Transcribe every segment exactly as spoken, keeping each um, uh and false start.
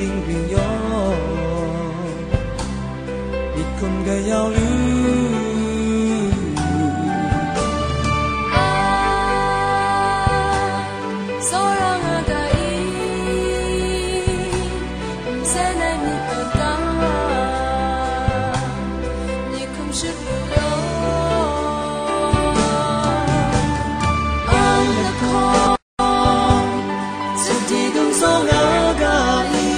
tingring yawng, myit hkum kayau lu. Ai, tsawra nga ga i, nsen ai myit tawn ga, myit hkum shut lu yawng. Ai lahkawng, sadi dum tsawra nga ga i,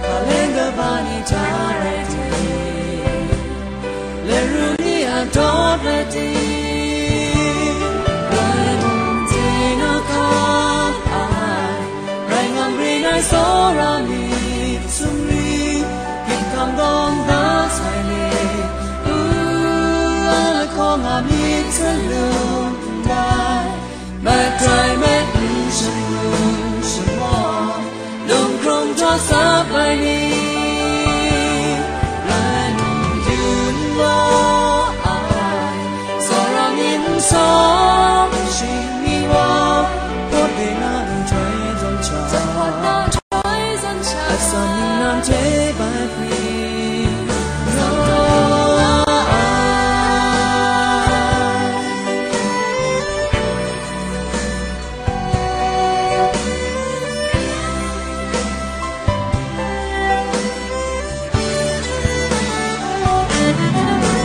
hkaleng kaba ni hta rai ting, laru ni a dawt rai ting, rai mung ting a hkan ai, rai ngam rin ai tsawra myit sumri, hpinghkam dawng da sai le, u, a lahkawng a myit salum ndai, mat rai mat n shangun shangaw, lung hkrung hta sap ai ni, rai mung yun law ai, tsawra myit n sawm shing ni wa, pawt de na nhtoi zawn hta, asan ningnan hte bai hpring nga ai.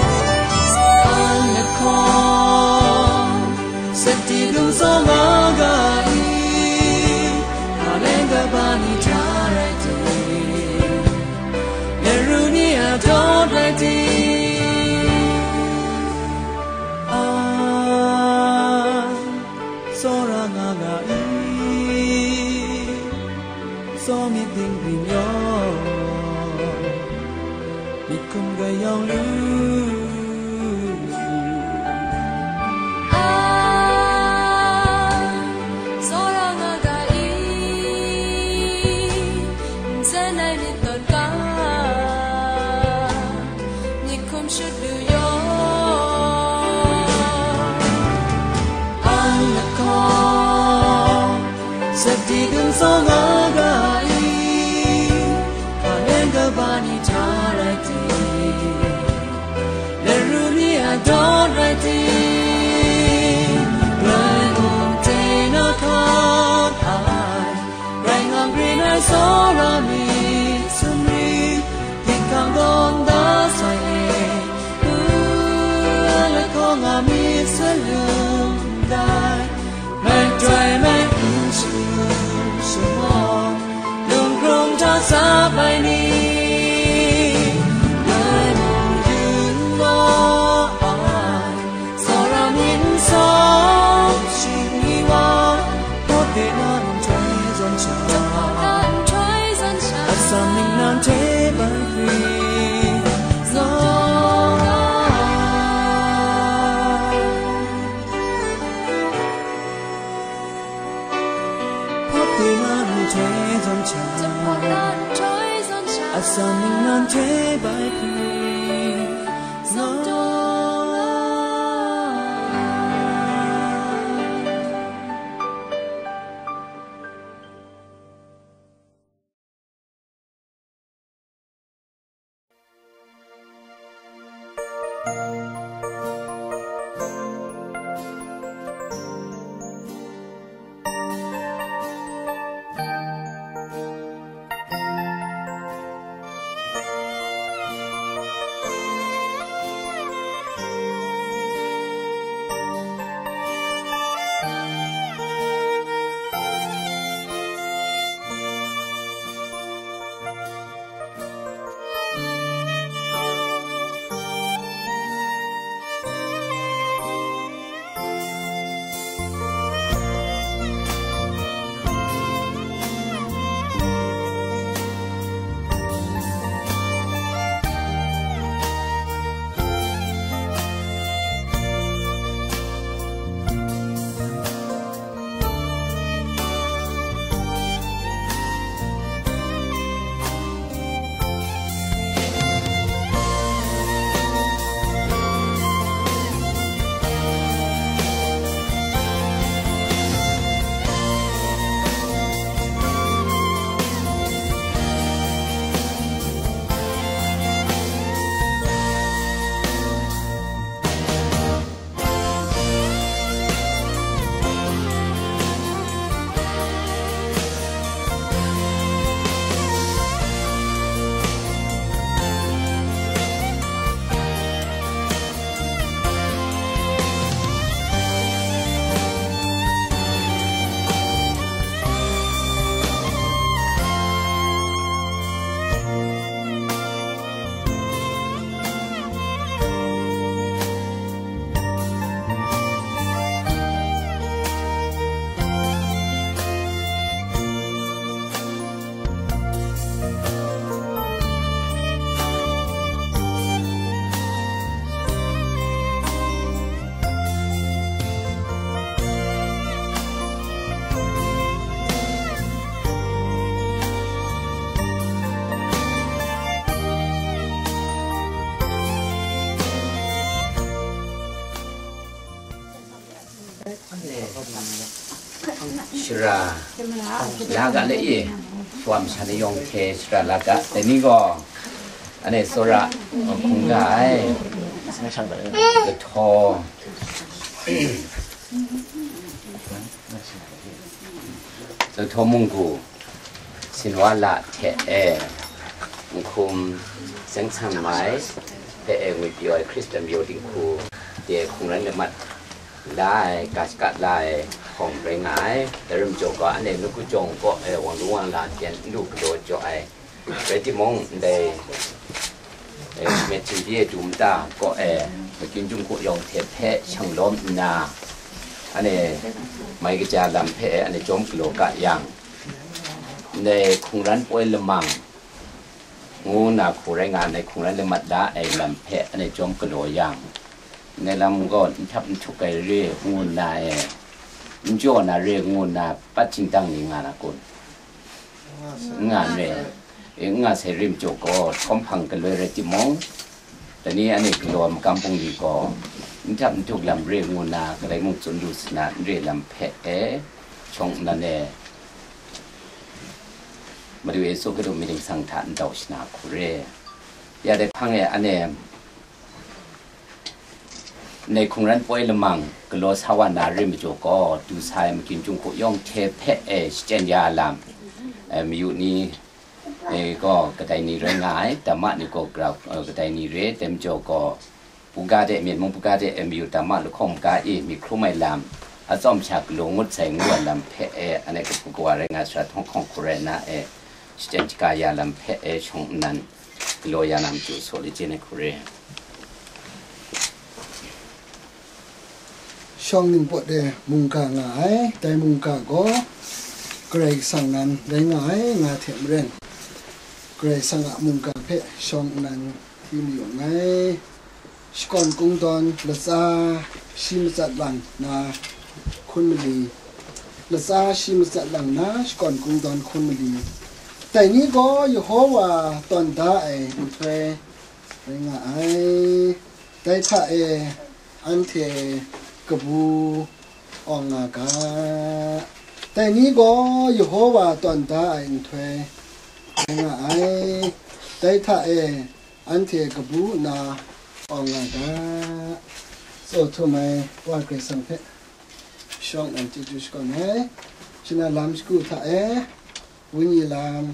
An lahkawng, sadi dum tsawra nga ga i, hkaleng kaba ni hta rai ting, laru ni a dawt rai ting, an tsawra nga ga i, tsaw myit tingring yawng, myit hkum kayau lu. Ai, tsawra nga ga i, nsen ai myit tawn ga, myit hkum shut lu yawng. An lahkawng, sadi dum tsawra nga ga i, hkaleng kaba ni hta rai ting, laru ni a dawt rai ting, rai mung ting a hkan ai, rai ngam rin ai tsawra myit sumri, hpinghkam dawng da sai le, u, a lahkawng a myit salum ndai, mat rai mat n shangun shangaw, lung hkrung hta sap ai ni, rai mung yun law ai, Shara la ga le i, shawm sha ni yawng hte shara la ga, dai ni gaw, anhte tsawra hkungga ai, lahtaw, lahtaw munggu, sinwa la hte e, nhkum seng sang mai hte e ngwi pyaw ai Hkristan majaw dinghku de hkungran lamat la ai, ga shaka la ai hpawng rai nga ai. Dai rai majaw gaw, anhte nawku jawng kaw e wang lu wang la hpyen n lu galaw jaw ai rai timung, ndai, e, myit htingbi e du mata kaw e makyin junghku yawng hte hpe shang lawm nna, anhte mai kaja lam hpe anhte jawm galaw ga yang, ndai hkungran poi lamang ngu nna hku rai nga ai hkungran lamat la ai lam hpe anhte jawm galaw yang, ndai lam gaw n htap n htuk ai re ngu nna e, n jaw na re ngu nna pat htingdang ni nga na kun? N nga n re. E, n nga sai rim jaw gaw, htawm hpang galoi rai timung, dai ni anhte galaw ai magam bungli gaw, n htap n htuk lam re ngu nna, kadai mung tsun lu sa na n re lam hpe e, shawng nnan e, Madu Yesu Hkristu myit ding sang hta n dau shana hku re. Ya dai hpang e anhte, ndai hkungran poi lamang galaw sa wa na re majaw gaw, du sa ai makyin junghku yawng hte hpe e shachyen ya ai lam, e, mayu ni, e, gaw kadai ni rai nga ai, damma ni gaw grau, e, kadai ni re, dai majaw gaw, buga de, myit mung buga de, e, mayu damma lahkawng maga e myit hkrum ai lam, atsawm sha galaw ngut sai ngu ai lam hpe e, anhte kahpu kawa rai nga ai sara htawng hkawng hku rai na e, shachyen shaga ya lam hpe e shawng nnan galaw ya na matu saw le chyen ai hku re. Shawng ningpawt e mungga nga ai, dai mungga gaw Karai Kasang nan rai nga ai, nga hte maren, Karai Kasang a mungga hpe shawng nnan hti mayu nngai. Shakawn kungdawn latsa shi matsat lang na hkun mali, latsa shi matsat lang na shakawn kungdawn hkun mali, dai ni gaw Yehova tawn da ai nhtoi rai nga ai. Dai hta e anhte kabu awng nga ga. Dai ni gaw Yehova tawn da ai nhtoi rai nga ai. Dai hta e anhte kabu nna awng nga ga. Tsaw htum ai Wa Karai Kasang hpe shawng nnan chyeju shakawn ai. Shana lam shagu hta e, Wenyi lam,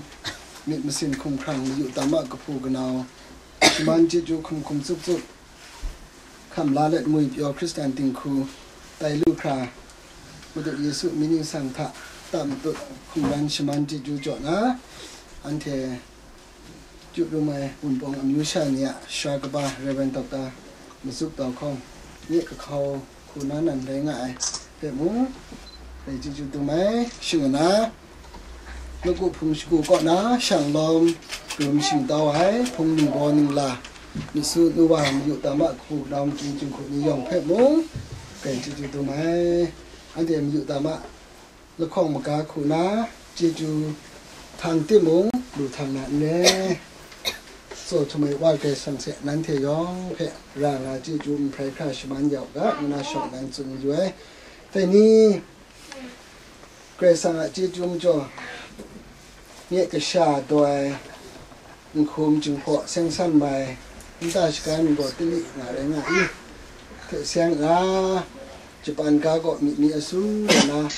myit masin hkumhkrang, mayu tam a kahpu kanau, shaman chyeju hkum hkum tsup tsup, hkam la let ngwi pyaw Hkristan dinghku tai lu hkra, Madu Yesu myit ding sang hta tam tut hkungran shaman chyeju jaw na, anhte Chyu rum ai Wunpawng amyu sha ni a sara kaba Rev. Doctor Matsuk Tau Hkawng, nye kahkau hku na nan rai nga ai hpe mung, dai chyeju dum ai. Shing nna, nawku hpung shagu kaw na shang lawm, rum shingtau ai hpung ningbaw ningla, nusu nuwa, mayu tam a hku na makyin jinghku ni yawng hpe mung, dai chyeju dum ai. Anhte mayu tam a lahkawng maga hku na chyeju htang timung, lu htang na n re. Tsaw htum ai Wa Karai Kasang hte nanhte yawng hpe ra nga chyeju nhprai hkra shaman ya u ga, ngu na shawng nnan tsun mayu ai. Dai ni, Karai Kasang a chyeju majaw, nye kasha daw ai, nhkum jinghpaw seng san mai, nta shaga mi gaw tili nga rai nga i? Hte seng a, Japan ga gaw myit mi asu na,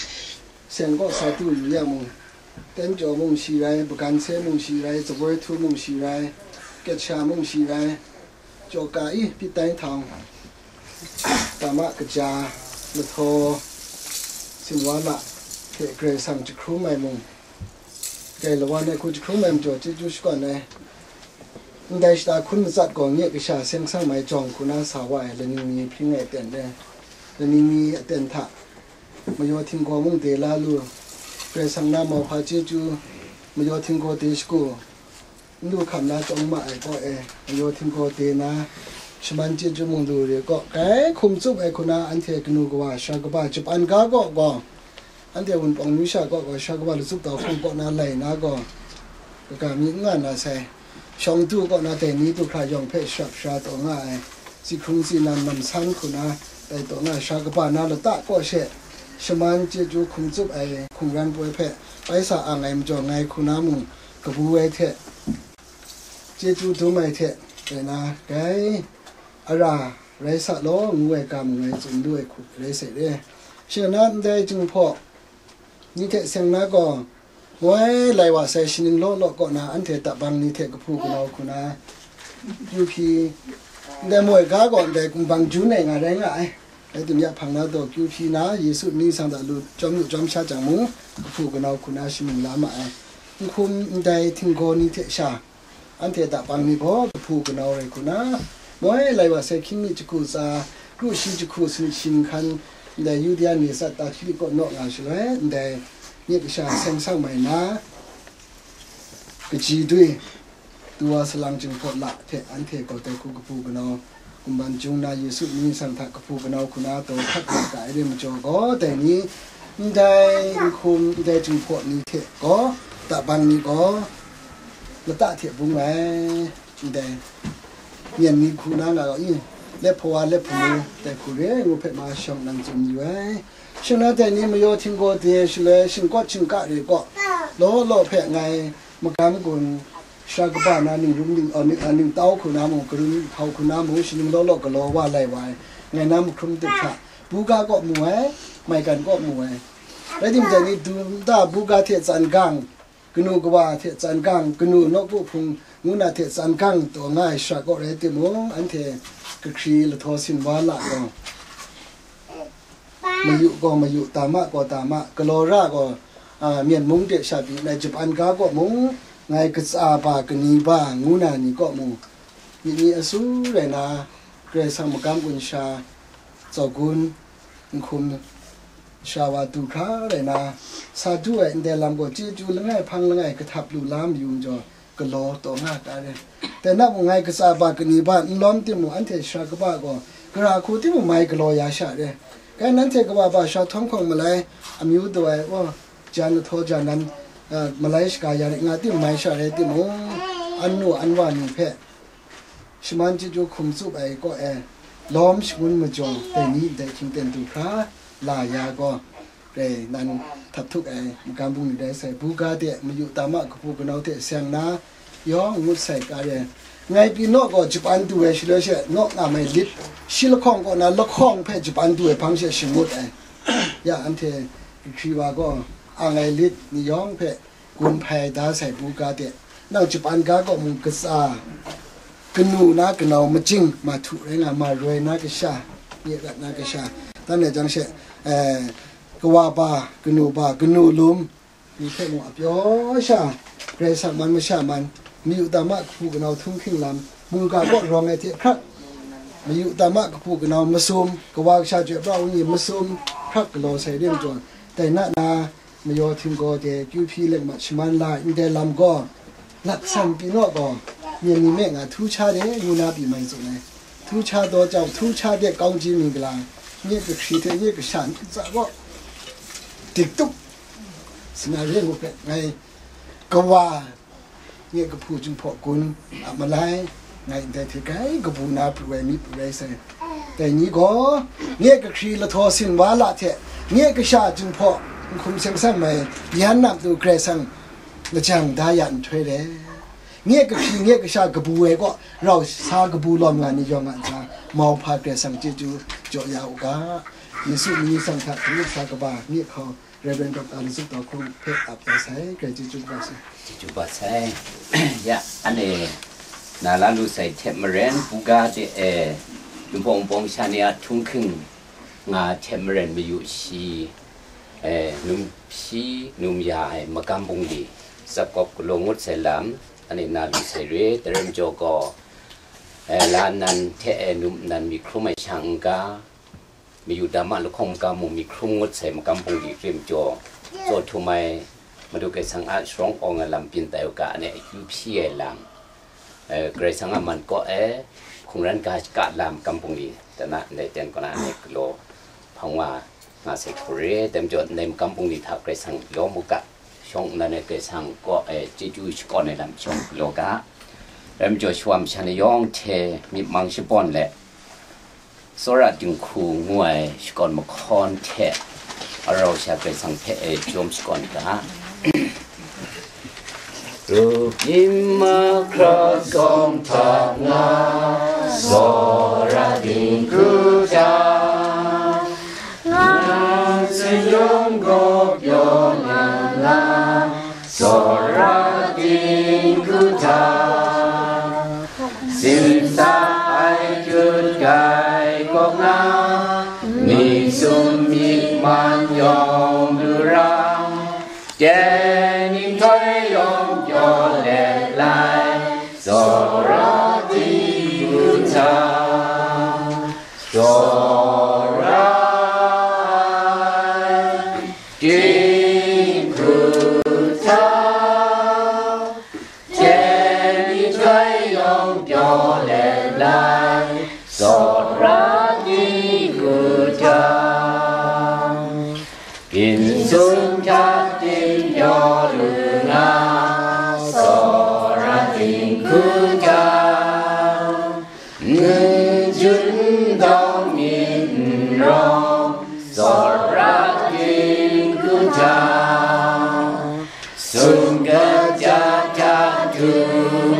seng kaw sa du yu ya mung, tenjaw mung shi rai, bagan se mung shi rai, tsaboi htu mung shi rai, ketsha mung shi rai, jaw ka i, pyi tai htang, tam a kaja, lahtaw, sinwa la hte Karai Kasang jahkrum ai mung, Dai lawan ai hku jahkrum ai majaw chyeju shakawn ai. Ndai shata hkun matsat gaw nye kasha seng sang mai jawng hku na sa wa ai laning ni hpring ai aten re. Laning ni aten hta mayaw htinggaw mung de la lu. Karai Kasang na mauhpa chyeju mayaw htinggaw de shagu, n lu hkam na chyawm ma ai kaw e, mayaw htinggaw de na, shaman chyeju mung lu re kaw, grai hkum tsup ai hku na anhte kanu kawa sara kaba Japan ga kaw gaw, anhte Wunpawng amyu sha kaw gaw, sara kaba Latsup Tau Hkawng kaw na lai na gaw, kaga mi n nga na sai. Shawng du kaw na dai ni du hkra yawng hpe sharap sara taw nga ai, si hkrung si nan lam san hku na dai taw nga ai, sara kaba na lata kaw she, Shaman chyeju hkum tsup ai hkungran poi hpe bai sa ang ai majaw, ngai hku na mung kabu ai hte chyeju dum ai hte rai na, gai ara rai sa law ngu ai ga mung ngai tsun lu ai hku rai sai re. Shing na ndai Jinghpaw ni hte seng na gaw, moi lai wa sai shaning law law kaw na anhte tabang ni hte kahpu kanau hku na kyu hpyi, ndai moi ga gaw ndai kumbang jun ai nga rai nga ai. Rai tim ya hpang na daw kyu hpyi na, Yesu mying sang hta lu jawm lu jawm sha jang mung, kahpu kanau hku na shaning la ma ai. Nhkum ndai htinggaw ni hte sha, anhte tabang ni gaw kahpu kanau rai hku na, moi lai wa sai hkying mi jahku tsa, kru shi jahku sanit shi nhkan, ndai Yudia ni sat ta hkyili kaw naw nga shaloi, ndai nye kasha seng sang mai na, kaji dui, tu wa salang Jinghpaw la hte anhte gaw dai hku kahpu kanau, kumban jung na Yesu mying sang hta kahpu kanau hku na taw hkat ga ai re majaw gaw, dai ni, ndai nhkum, ndai Jinghpaw ni hte gaw, tabang ni gaw, lata hte bung ai, ndai myen ni hku na nga gaw, i, lep hpawa lep hpamu, dai hku re ngu hpe ma shawng nang tsun yu ai. Shing na dai ni mayaw htinggaw de shaloi, shingkawt shingka re gaw, law law hpe ngai magam gun, sara kaba na ning rum ning, uh, ning, uh, ning tau hku na mung, karun hkau hku na mung, shaning law law galaw wa lai wa ai, ngai na mahkrum dip hta, buga kaw mu ai, maigan kaw mu ai. Rai tim dai ni dum da buga hte tsan gang, kanu kawa hte tsan gang, kanu nawku hpung ngu na hte tsan gang taw nga ai shara kaw rai timung, anhte kahkri lahtaw sin wa la gaw, mayu gaw mayu, tama gaw tama, galaw ra gaw, a, myen mung de sha pyi nai japan ga gaw mung, ngai katsa ba kani ba ngu na ni kaw mung, myit ni asu rai na, Karai Kasang magam gun sha, tsawgun, nhkum, sha wa du hkra rai na, sa du ai ndai lam gaw chyeju langai hpang langai kahtap lu la mayu majaw, galaw taw nga ta re. Dai na mung ngai katsa ba kani ba n lawm timung, anhte sara kaba gaw, gara hku timung mai galaw ya sha re. Kai nanhte kaba ba sha htawng hkawng malai, amyu daw ai, wa, jan lahtaw jan nan, a, malai shaga ya rit nga tim mai sha rai timung, an nu an wa ni hpe shaman chyeju hkum tsup ai kaw e, lawm shangun majaw, dai ni ndai hkying ten du hkra la ya gaw, rai nan htap htuk ai magam bungli rai sai, buga de mayu tama kahpu kanau hte seng na yawng ngut sai ka re. Ngai pyi naw gaw japan du ai shaloi she, naw nga mai lit, shi lahkawng kaw na lahkawng hpe japan du ai hpang she shangut ai. Ya, anhte kahkri wa gaw, ang ai lit ni yawng hpe gun hpai da sai buga de, nang japan ga kaw mung katsa, kanu na kanau majing mahtu rai nga, maroi na kasha, nye rat na kasha, dan le jang she, eh, kawa ba, kanu ba, kanu lum, ni hpe mung a pyaw sha, Karai Kasang man masha man, mayu tama kahpu kanau htunghking lam, mungga kaw rawng ai hte hkrak, mayu tama kahpu kanau masum, kawa kasha chyoi pra ai ni masum, hkrak galaw sai rim jaw, dai na na, mayaw htinggaw de kyu hpyi lengmat shaman la ndai lam gaw, laksan pyi naw gaw, myen ni me nga htu sha de ngu na pyi mai tsun ai. Htu sha daw jau, htu sha de kaung ji mi gala, nye kahkri hte nye kasha ni tsa gaw, dik tup, sina re ngu hpe ngai kawa, nye kahpu Jinghpaw gun a malai, ngai ndai hte grai kabu na pru ai mi pru rai sai. Dai ni gaw, nye kahkri lahtaw sin wa la hte, nye kasha Jinghpaw nhkum seng seng mai, yan nap tu Karai Kasang lajang da ya nhtoi re. Nye kahkri, nye kasha kabu ai kaw, rau sa kabu lawm nga ni yawng a ntsa, mauhpa Karai Kasang chyeju jaw ya u ga. Yesu mying ni sang hta, hkungga sa kaba, nye hkau, Reverend Doctor Lachyut Tau Hkung hpe ap ya sai, grai chyeju kaba sai. Chyeju kaba sai. Ya, ane, na la lu sai hte maren, buga de e, Wunpawng Wunpawng sha ni a htunghking nga hte maren mayu shi, e, num shi, num ya ai magam bungli, tsap kawp galaw ngut sai lam, ane na lu sai re, daren jaw gaw, e, la nnan hte e, num nnan mi hkrum ai sha n-ga, mayu dama lahkawng magam mung mi hkrum ngut sai magam bungli hkrim jaw, tsaw htum ai Madu Karai Kasang a sharawng awng ai lam byin tai u ga, ane akyu hpyi ai lam, eh, Karai Kasang a man kaw e, hkungran ga shaka lam magam bungli, dana ndai ten kaw na ane galaw hpang wa nga sai hku re, dai majaw ndai magam bungli hta Karai Kasang lawm u ga, shawng nnan ai Karai Kasang kaw e, chyeju shakawn ai lam shawng galaw ga, dai majaw shawa masha ni yawng hte myit mang shabawn le, tsawra dinghku ngu ai shakawn mahkawn hte, Arau sha Karai Kasang hpe e chyawm shakawn ga. Rubyin mahkra kawng hta nga, tsawra dinghku hta, nga sayawng gaw pyaw na nga, tsawra dinghku hta, simsa ai hkyut kai kaw nga, mi sum myit man yawng lu ra, chyen nhtoi yawng pyaw let lai, tsawra dinghku hta, tsawra ai dinghku hta, chyen nhtoi yawng pyaw let lai, tsawra dinghku hta, byin sum hta tin pyaw lu nga, tsawra dinghku hta, n jun dau myit n rawng, tsawra dinghku hta, sumga ja hta du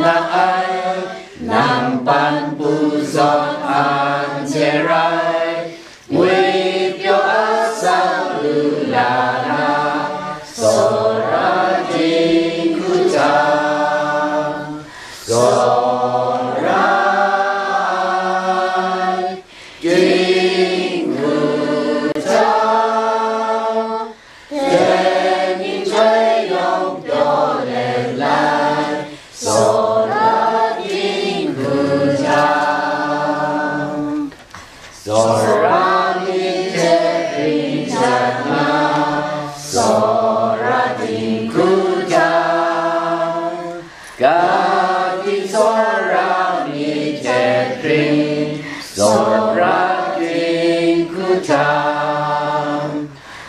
nga ai, nang pan pru zawn an hte rai, ngwipyaw a sau lu la na, tsawra dinghku hta, tsawra ai dinghku hta, chyen nhtoi yawng pyaw let lai, tsawra dinghku hta, tsawra myit hte ring jat nga, tsawra dinghku hta, ga di tsawra myit hte hpring, tsawra dinghku hta,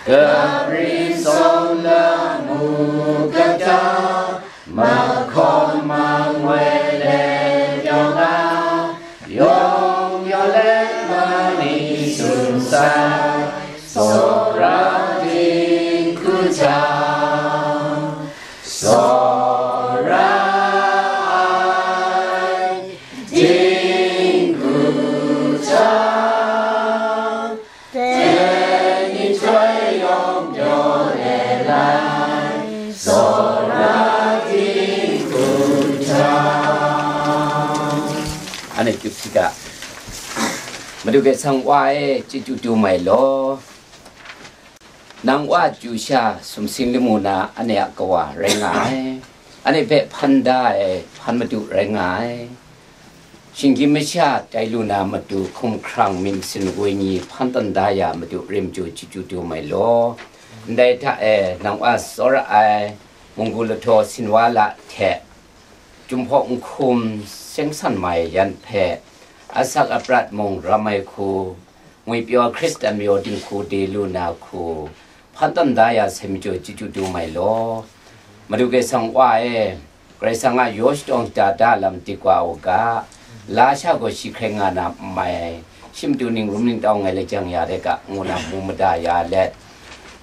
kabri tsawm lamu kata, mahkawn mangwoi let pyaw nga, yawng pyaw let mani sum sai, tsawra dinghku hta, tsawra ai dinghku hta, chyen nhtoi yawng pyaw let lai, tsawra dinghku hta. Anhte chyu hpyi ga, Madu Karai Kasang Wa e, chyeju tu mai law. Nang Wa chyu sha sumsing lamu na anhte a Kawa rai nga ai. Anhte hpe hpan da ai hpan madu rai nga ai. Shinggyim masha tai lu na matu hkumhkrang myit masin wenyi hpan tawn da ya matu rim chyu chyeju tu mai law. Ndai hta e nang Wa tsawra ai munggu lahtaw sinwa la hte, Chyum hpawk nhkum seng san mai yan hpe, asak aprat mung ram ai hku, ngwipyaw Hkristan majaw dinghku de lu na hku, hpan tawn da ya sai majaw chyeju tu mai law. Madu Karai Kasang Wa e, Karai Kasang a yaw shadawng shada da lam dikwa u ga, la sha gaw shi hkrai nga na n mai, shi matu ning rum ning tau ngai lajang ya de ga, ngu na mu mada ya let,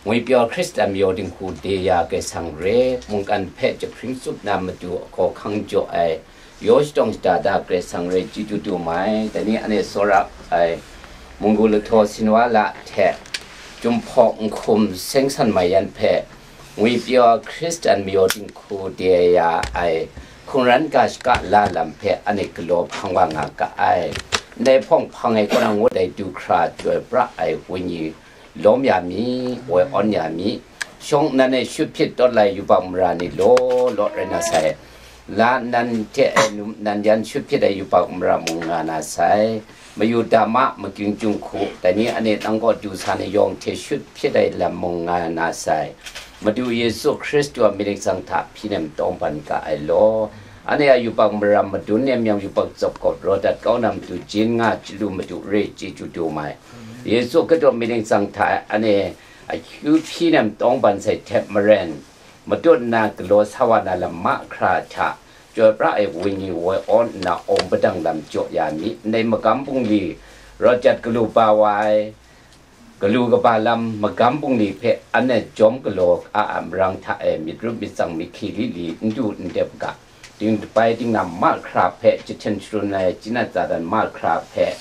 ngwipyaw Hkristan majaw dinghku de ya Karai Kasang re, mungkan hpe jahpring tsup na matu ahkaw hkang jaw ai, yaw shadawng shada da Karai Kasang re chyeju tu mai. Dai ni anhte tsawra ai, munggu lahtaw sinwa la hte, Chyum hpawk nhkum seng san mai yan hpe, ngwipyaw Hkristan majaw dinghku de ya ai, hkungran ga shaka la lam hpe anhte galaw hpang wa nga ga ai. Ndai hpawng hpang ai kaw na ngut ai du hkra chyoi pra ai wenyi lawm ya mi, woi awn ya mi, shawng nnan e shut hpyit tawt lai yubak mara ni law law rai na sai. La nnan hte e num nnan yan shut hpyit ai yubak mara mung nga na sai. Mayu dama, makying chyung hku, dai ni anhte nang kaw du sa ni yawng hte shut hpyit ai lam mung nga na sai. Madu Yesu Hkristu a myit ningsang hta hpyi nem tawng ban ga ai law. Anhte a yubak maram madun nem yang yubak tsawp gawp raw dat kau na matu jin nga chyalu madu re chyeju tu mai. Yesu Hkristu a myit ningsang hta anhte akyu hpyi nem tawng ban sai hte maren, matut nna galaw sa wa na lam mahkra hta, chyoi pra ai wenyi woi awn nna awng padang lam jaw ya mi, ndai magam bungli, rawt jat galu ba wa ai, Galu kaba lam magam bungli hpe an e jawm galaw a a marang hta e myit rup myit tsang, myit hki li li, n du n dep ga, dingbai dingnam mahkra hpe jahten sharun ai, jinat zadan mahkra hpe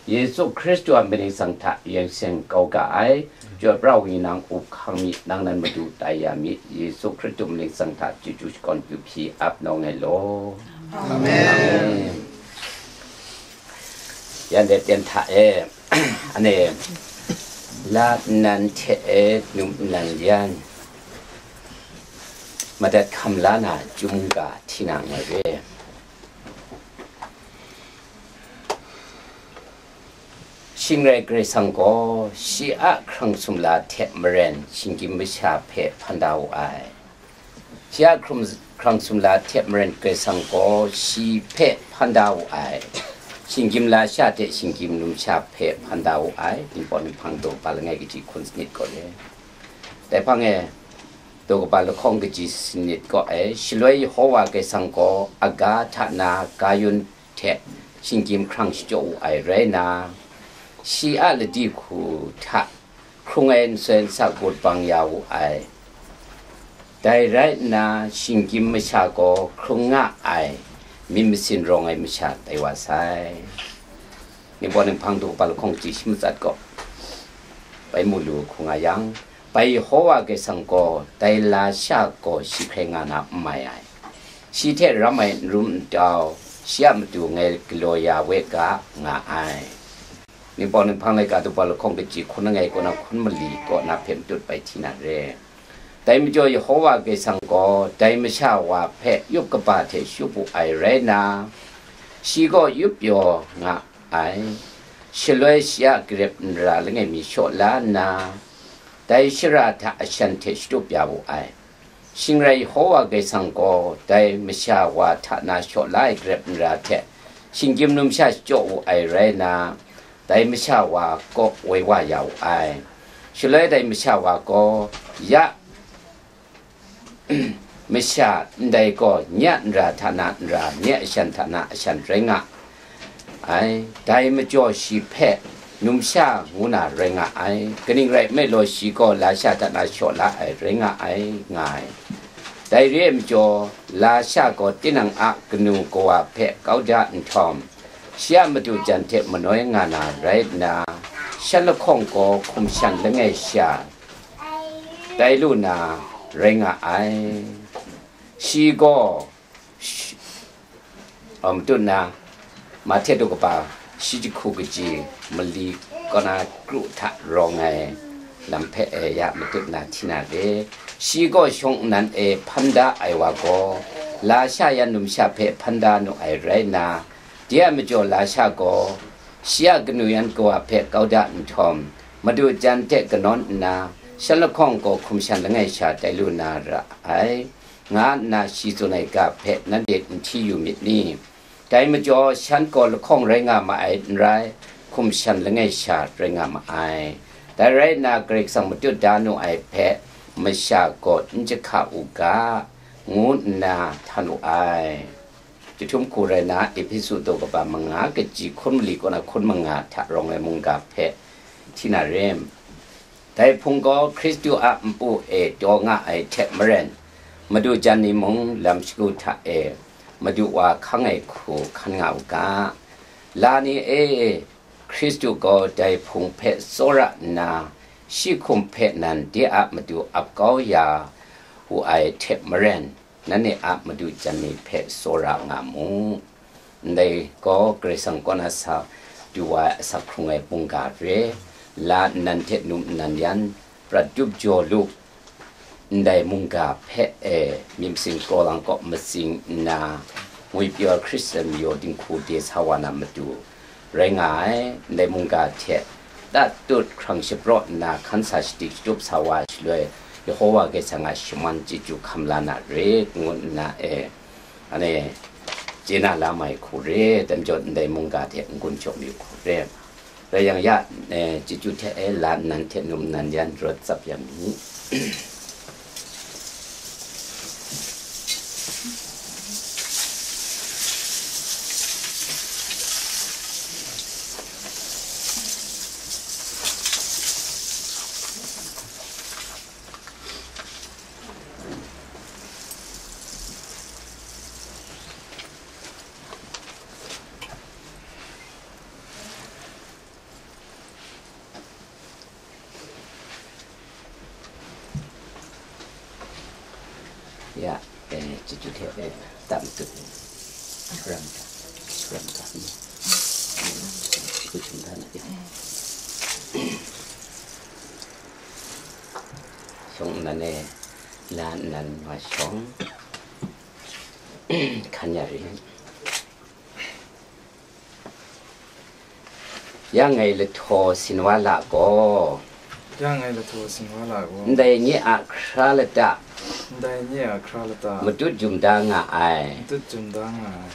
Yesu Hkristu a mying tsang hta yeng seng kau ga ai. Chyoi pra ai nang up hkang mi, nang nan madu tai ya mi, Yesu Hkristu mying tsang hta chyeju shakawn pyi hpyi ap nawng ai law. Amen. Amen. Yan de ten hta e, ane, la nnan hte e num nnan yan, madat hkam la na chyum ga hti na nga re. Shing rai Karai Kasang gaw shi a hkrang sumla hte maren shinggyim masha hpe hpan da wu ai. Shi a hkrung-, hkrang sumla hte maren Karai Kasang gaw shi hpe hpan da wu ai. Shinggyim lasha hte shinggyim numsha hpe hpan da wu ai. Ningpawt ninghpang daw kaba langai kaji hkun sanit gaw le. Dai hpang e, daw kaba lahkawng kaji sanit gaw e, shaloi Yehova Karai Kasang gaw aga hta na Kayun hte shinggyim hkrang shachyaw wu ai rai nna, shi a ladi hku hta hkrung ai nsoi nsa gut bang ya wu ai. Dai rai nna, shinggyim masha gaw hkrung nga ai myit masin rawng ai masha tai wa sai. Ningpawt ninghpang daw kaba lahkawng kaji shi matsat gaw, bai mu lu hku nga yang, bai Yehova Karai Kasang gaw dai lasha gaw shi hkrai nga na n mai ai. Shi hte ram ai n rum n tau, shi a matu ngai galaw ya we ga nga ai. Ningpawt ninghpang laika daw kaba lahkawng kaji hkun langai kaw na hkun mali kaw na hpe matut bai hti na re. Dai majaw Yehova Karai Kasang gaw dai masha wa hpe yup kaba hte shatup wu ai rai nna, shi gaw yup pyaw nga ai. Shaloi shi a garep nra langai mi shaw la nna, dai shara hta ashan hte shatup ya wu ai. Shing rai Yehova Karai Kasang gaw dai masha wa hta na shaw la ai garep nra hte shinggyim numsha shachyaw wu ai rai nna, dai masha wa kaw woi wa ya wu ai. Shaloi dai masha wa gaw, ya masha ndai gaw nye a nra hta na nra, nye a shan hta na ashan rai nga ai. Dai majaw shi hpe numsha ngu na rai nga ai, kaning rai nme law, shi gaw lasha hta na shaw la ai rai nga ai, nga ai. Dai re ai majaw, lasha gaw tinang a kanu kawa hpe kau da nhtawm, shi a madu jan hte manoi nga na rai nna, shan lahkawng gaw hkum shan langai sha tai lu na rai nga ai. Shi gaw, sh-, a, matut na, Mahte daw kaba shi jahku kaji mali kaw na kru hta rawng ai lam hpe e ya matut na hti na re. Shi gaw shawng nnan e hpan da ai wa gaw, lasha yan numsha hpe hpan da nu ai rai nna, de a majaw lasha gaw shi a kanu yan kawa hpe kau da nhtawm, madu jan hte kanawn nna, shan lahkawng gaw hkum shan langai sha tai lu na ra ai, nga nna shi tsun ai ga hpe nanhte n hti yu myit ni? Dai majaw, shan gaw lahkawng rai nga ma ai n rai, hkum shan langai sha rai nga ma ai. Dai rai nna, Karai Kasang matut da nu ai hpe masha gaw n jahka u ga, ngu nna htan wu ai. Chyahtum hku rai nna, Ehpesu daw kaba manga kaji hkun mali kaw na hkun manga hta rawng ai mungga hpe hti na re. Dai Hpung gaw Hkristu a npu e taw nga ai hte maren, madu jan ni mung lam shagu hta e Madu wa hkang ai hku hkan nga u ga. La ni e, Hkristu gaw dai Hpung hpe tsawra nna, shi hkum hpe nan de a matu ap kau ya wu ai hte maren, nanhte a madu jan ni hpe tsawra nga mu. Ndai gaw Karai Kasang kaw na sa du wa ai asak hkrung ai mungga re, la nnan hte num nnan yan, prat dup jaw lu. Ndai mungga hpe e, myit masin kraw lang kaw matsing nna, ngwipyaw Hkristan mayaw dinghku de sa wa na matu rai nga ai. Ndai mungga hte tatut hkrang shapraw nna hkan sa shadik shatup sa wa ai shaloi, Yehova Karai Kasang a shaman chyeju hkam la na re, ngu nna e, anhte chye na la mai hku re, dai majaw ndai mungga hte n-gun jaw mayu hku re. Rai yang ya, e, chyeju hte e, la nnan hte num nnan yan rawt tsap ya mi. Ya, eh, chyeju hte, eh, tam tu. Ram ka, ram ka. Ku chum dan, eh. Shawng nnan e, la nnan ma shawng. Hkan ya ri. Ya ngai lahtaw sin wa la gaw, Ya ngai lahtaw sin wa la gaw, ndai nye a hkra lata, ndai nye a hkra lata, matut jum da nga ai, matut jum da nga ai,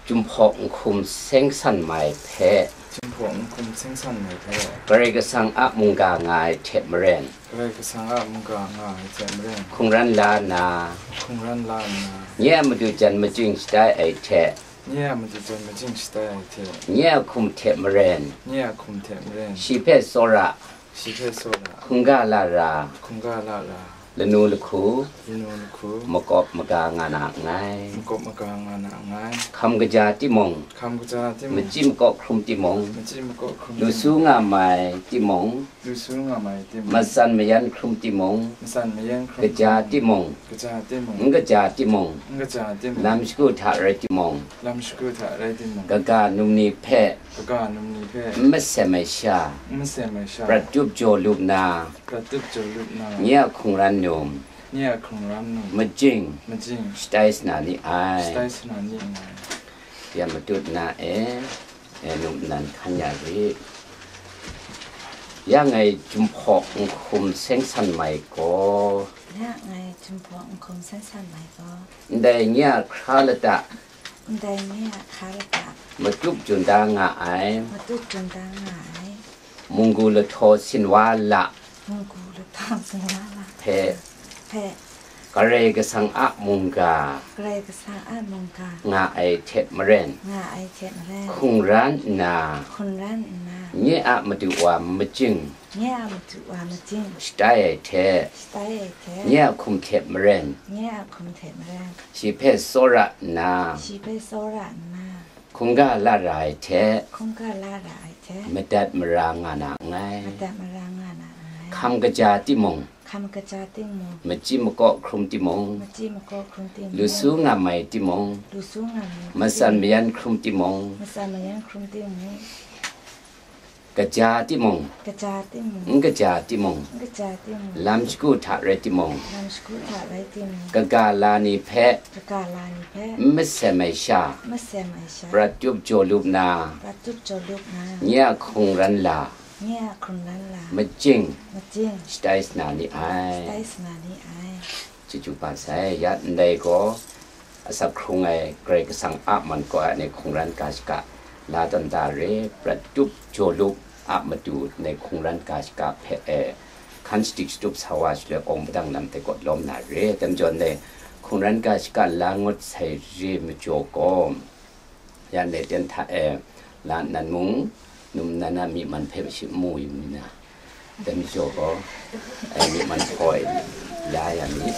Jumhpaw Nhkum Seng San Mai hpe, Jumhpaw Nhkum Seng San Mai hpe, Karai Kasang a mungga nga ai hte maren, Karai Kasang a mungga nga ai hte maren, hkungran la nna, hkungran la nna, nye a matu jan majing shatai ai hte, nye a matu jan majing shatai ai hte, nye a hkum hte maren, nye a hkum hte maren, shi hpe tsawra, shi hpe tsawra, hkungga la ra, hkungga la ra, lanu lahku, lanu lahku, makawp maga nga na nngai. Makawp maga nga na nngai. Hkam kaja timung, hkam kaja timung, machyi makaw hkrum timung, machyi makaw hkrum timung, lu su nga mai timung, lu su nga mai timung, matsan mayan hkrum timung, matsan mayan hkrum kaja timung, timung, kaja timung, n kaja timung, n kaja timung, lam shagu hta rai timung, lam shagu hta rai timung, kaga num ni hpe, kaga num ni hpe, n masem ai sha, n masem ai sha, prat tup jaw lup na, prat tup jaw lup na, nye a hkungran num, nye a hkungran num, majing, majing, shatai sana ni ai, shatai sana ni ai. Ya matut na e, e, num nnan hkan ya ri. Ya ngai Jumhpaw Nhkum Seng San Mai gaw, Ya ngai Jumhpaw Nhkum Seng San Mai gaw, ndai nye a hkra lata, ndai nye a hkra lata, matup jun da nga ai, matup jun da nga ai, munggu lahtaw sin wa la, munggu lahtaw sin wa la, hpe, hpe, Karai Kasang a mungga, Karai Kasang a mungga, nga ai hte maren, nga ai hte maren, hkungran nna, hkungran nna, nye a matu wa majing, nye a matu wa majing, shatai ai hte, shatai ai hte, nye a hkum hte maren, nye a hkum hte maren, shi hpe tsawra nna, shi hpe tsawra nna, hkungga la ra ai hte, hkungga la ra ai hte, madat mara nga na nngai. Madat mara nga na nngai. Hkam kaja timung, hkam kaja timung, machyi makaw hkrum timung, machyi makaw hkrum timung, lu su nga mai timung, lu su nga mai timung, matsan mayan hkrum timung, matsan mayan hkrum timung, kaja timung, kaja timung, n kaja timung, n kaja timung, lam shagu hta rai timung, lam shagu hta rai timung, kaga la ni hpe, kaga la ni hpe, n masem ai sha, n masem ai sha, prat tup jaw lup na, prat tup jaw lup na, nye a hkungran la, nye a hkungran la, majing, majing, shatai sana ni ai. Shatai sana ni ai. Chyeju ba sai, ya ndai gaw, asak hkrung ai Karai Kasang a man kaw ai hkungran ga shaka la tawn da re, prat tup jaw lup a matu ndai hkungran ga shaka hpe e, hkan shadik shatup sa wa shaloi awng padang lam hte gawt lawm na re, dai majaw ndai hkungran ga shaka la ngut sai re majaw gaw, ya ndai ten hta e, la nnan mung, num nnan a myi man hpe shi n mu yu mi na? Dai majaw gaw, ai myi man hpaw e la ya mi.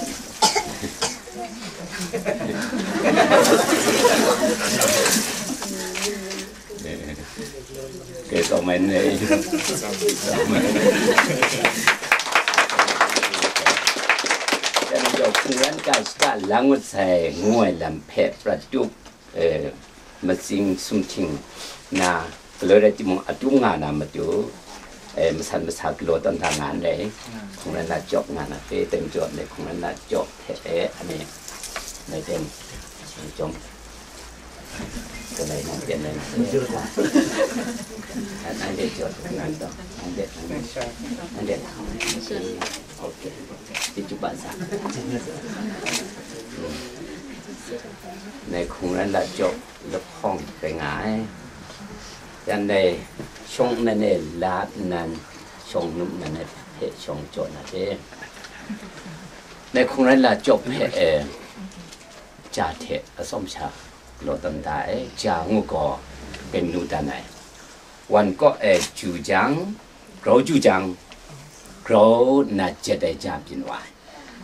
Kei tsawm ai n rai. Dai majaw, hkungran ga shaka la ngut sai ngu ai lam hpe prat tup, eh, matsing sumhting na, galoi rai timung, atum nga na matu, eh, masan masa galaw tawn da nga ndai, hkungran la jawp nga na hpe, dai majaw ndai hkungran la jawp hpe, eh, ani, ndai ten, jawm, galai nang ten nang, nang de jawp, nang taw, nang de, nang de, nang de, okay, di chupa sa. Ndai hkungran la jawp lahkawng rai nga ai. Yan dai shawng nnan e la nnan, shawng num nnan e hpe shawng jaw na hte, ndai hkungran la jawp hpe e, ja hte atsawm sha galaw tawn da ai, ja ngu gaw, pen lu dan ai. Wan kaw e ju jang, grau ju jang, grau nna jet ai ja byin wa ai.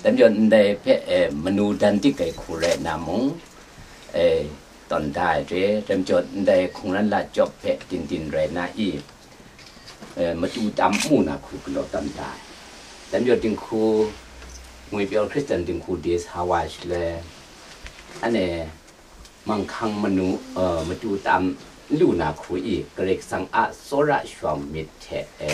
Dai majaw ndai hpe, e, manu dan dik ai hku rai nna mung, e, tawn da ai re, dai majaw ndai hkungran la jawp hpe din din rai na i, e, matu tam mu na hku galaw tawn da ai. Dai majaw dinghku Ngwipyaw Hkristan dinghku de sa wa shaloi, anhte manghkang manu, uh, matu tam n lu na hku i, Karai Kasang a tsawra shawng myit hte e,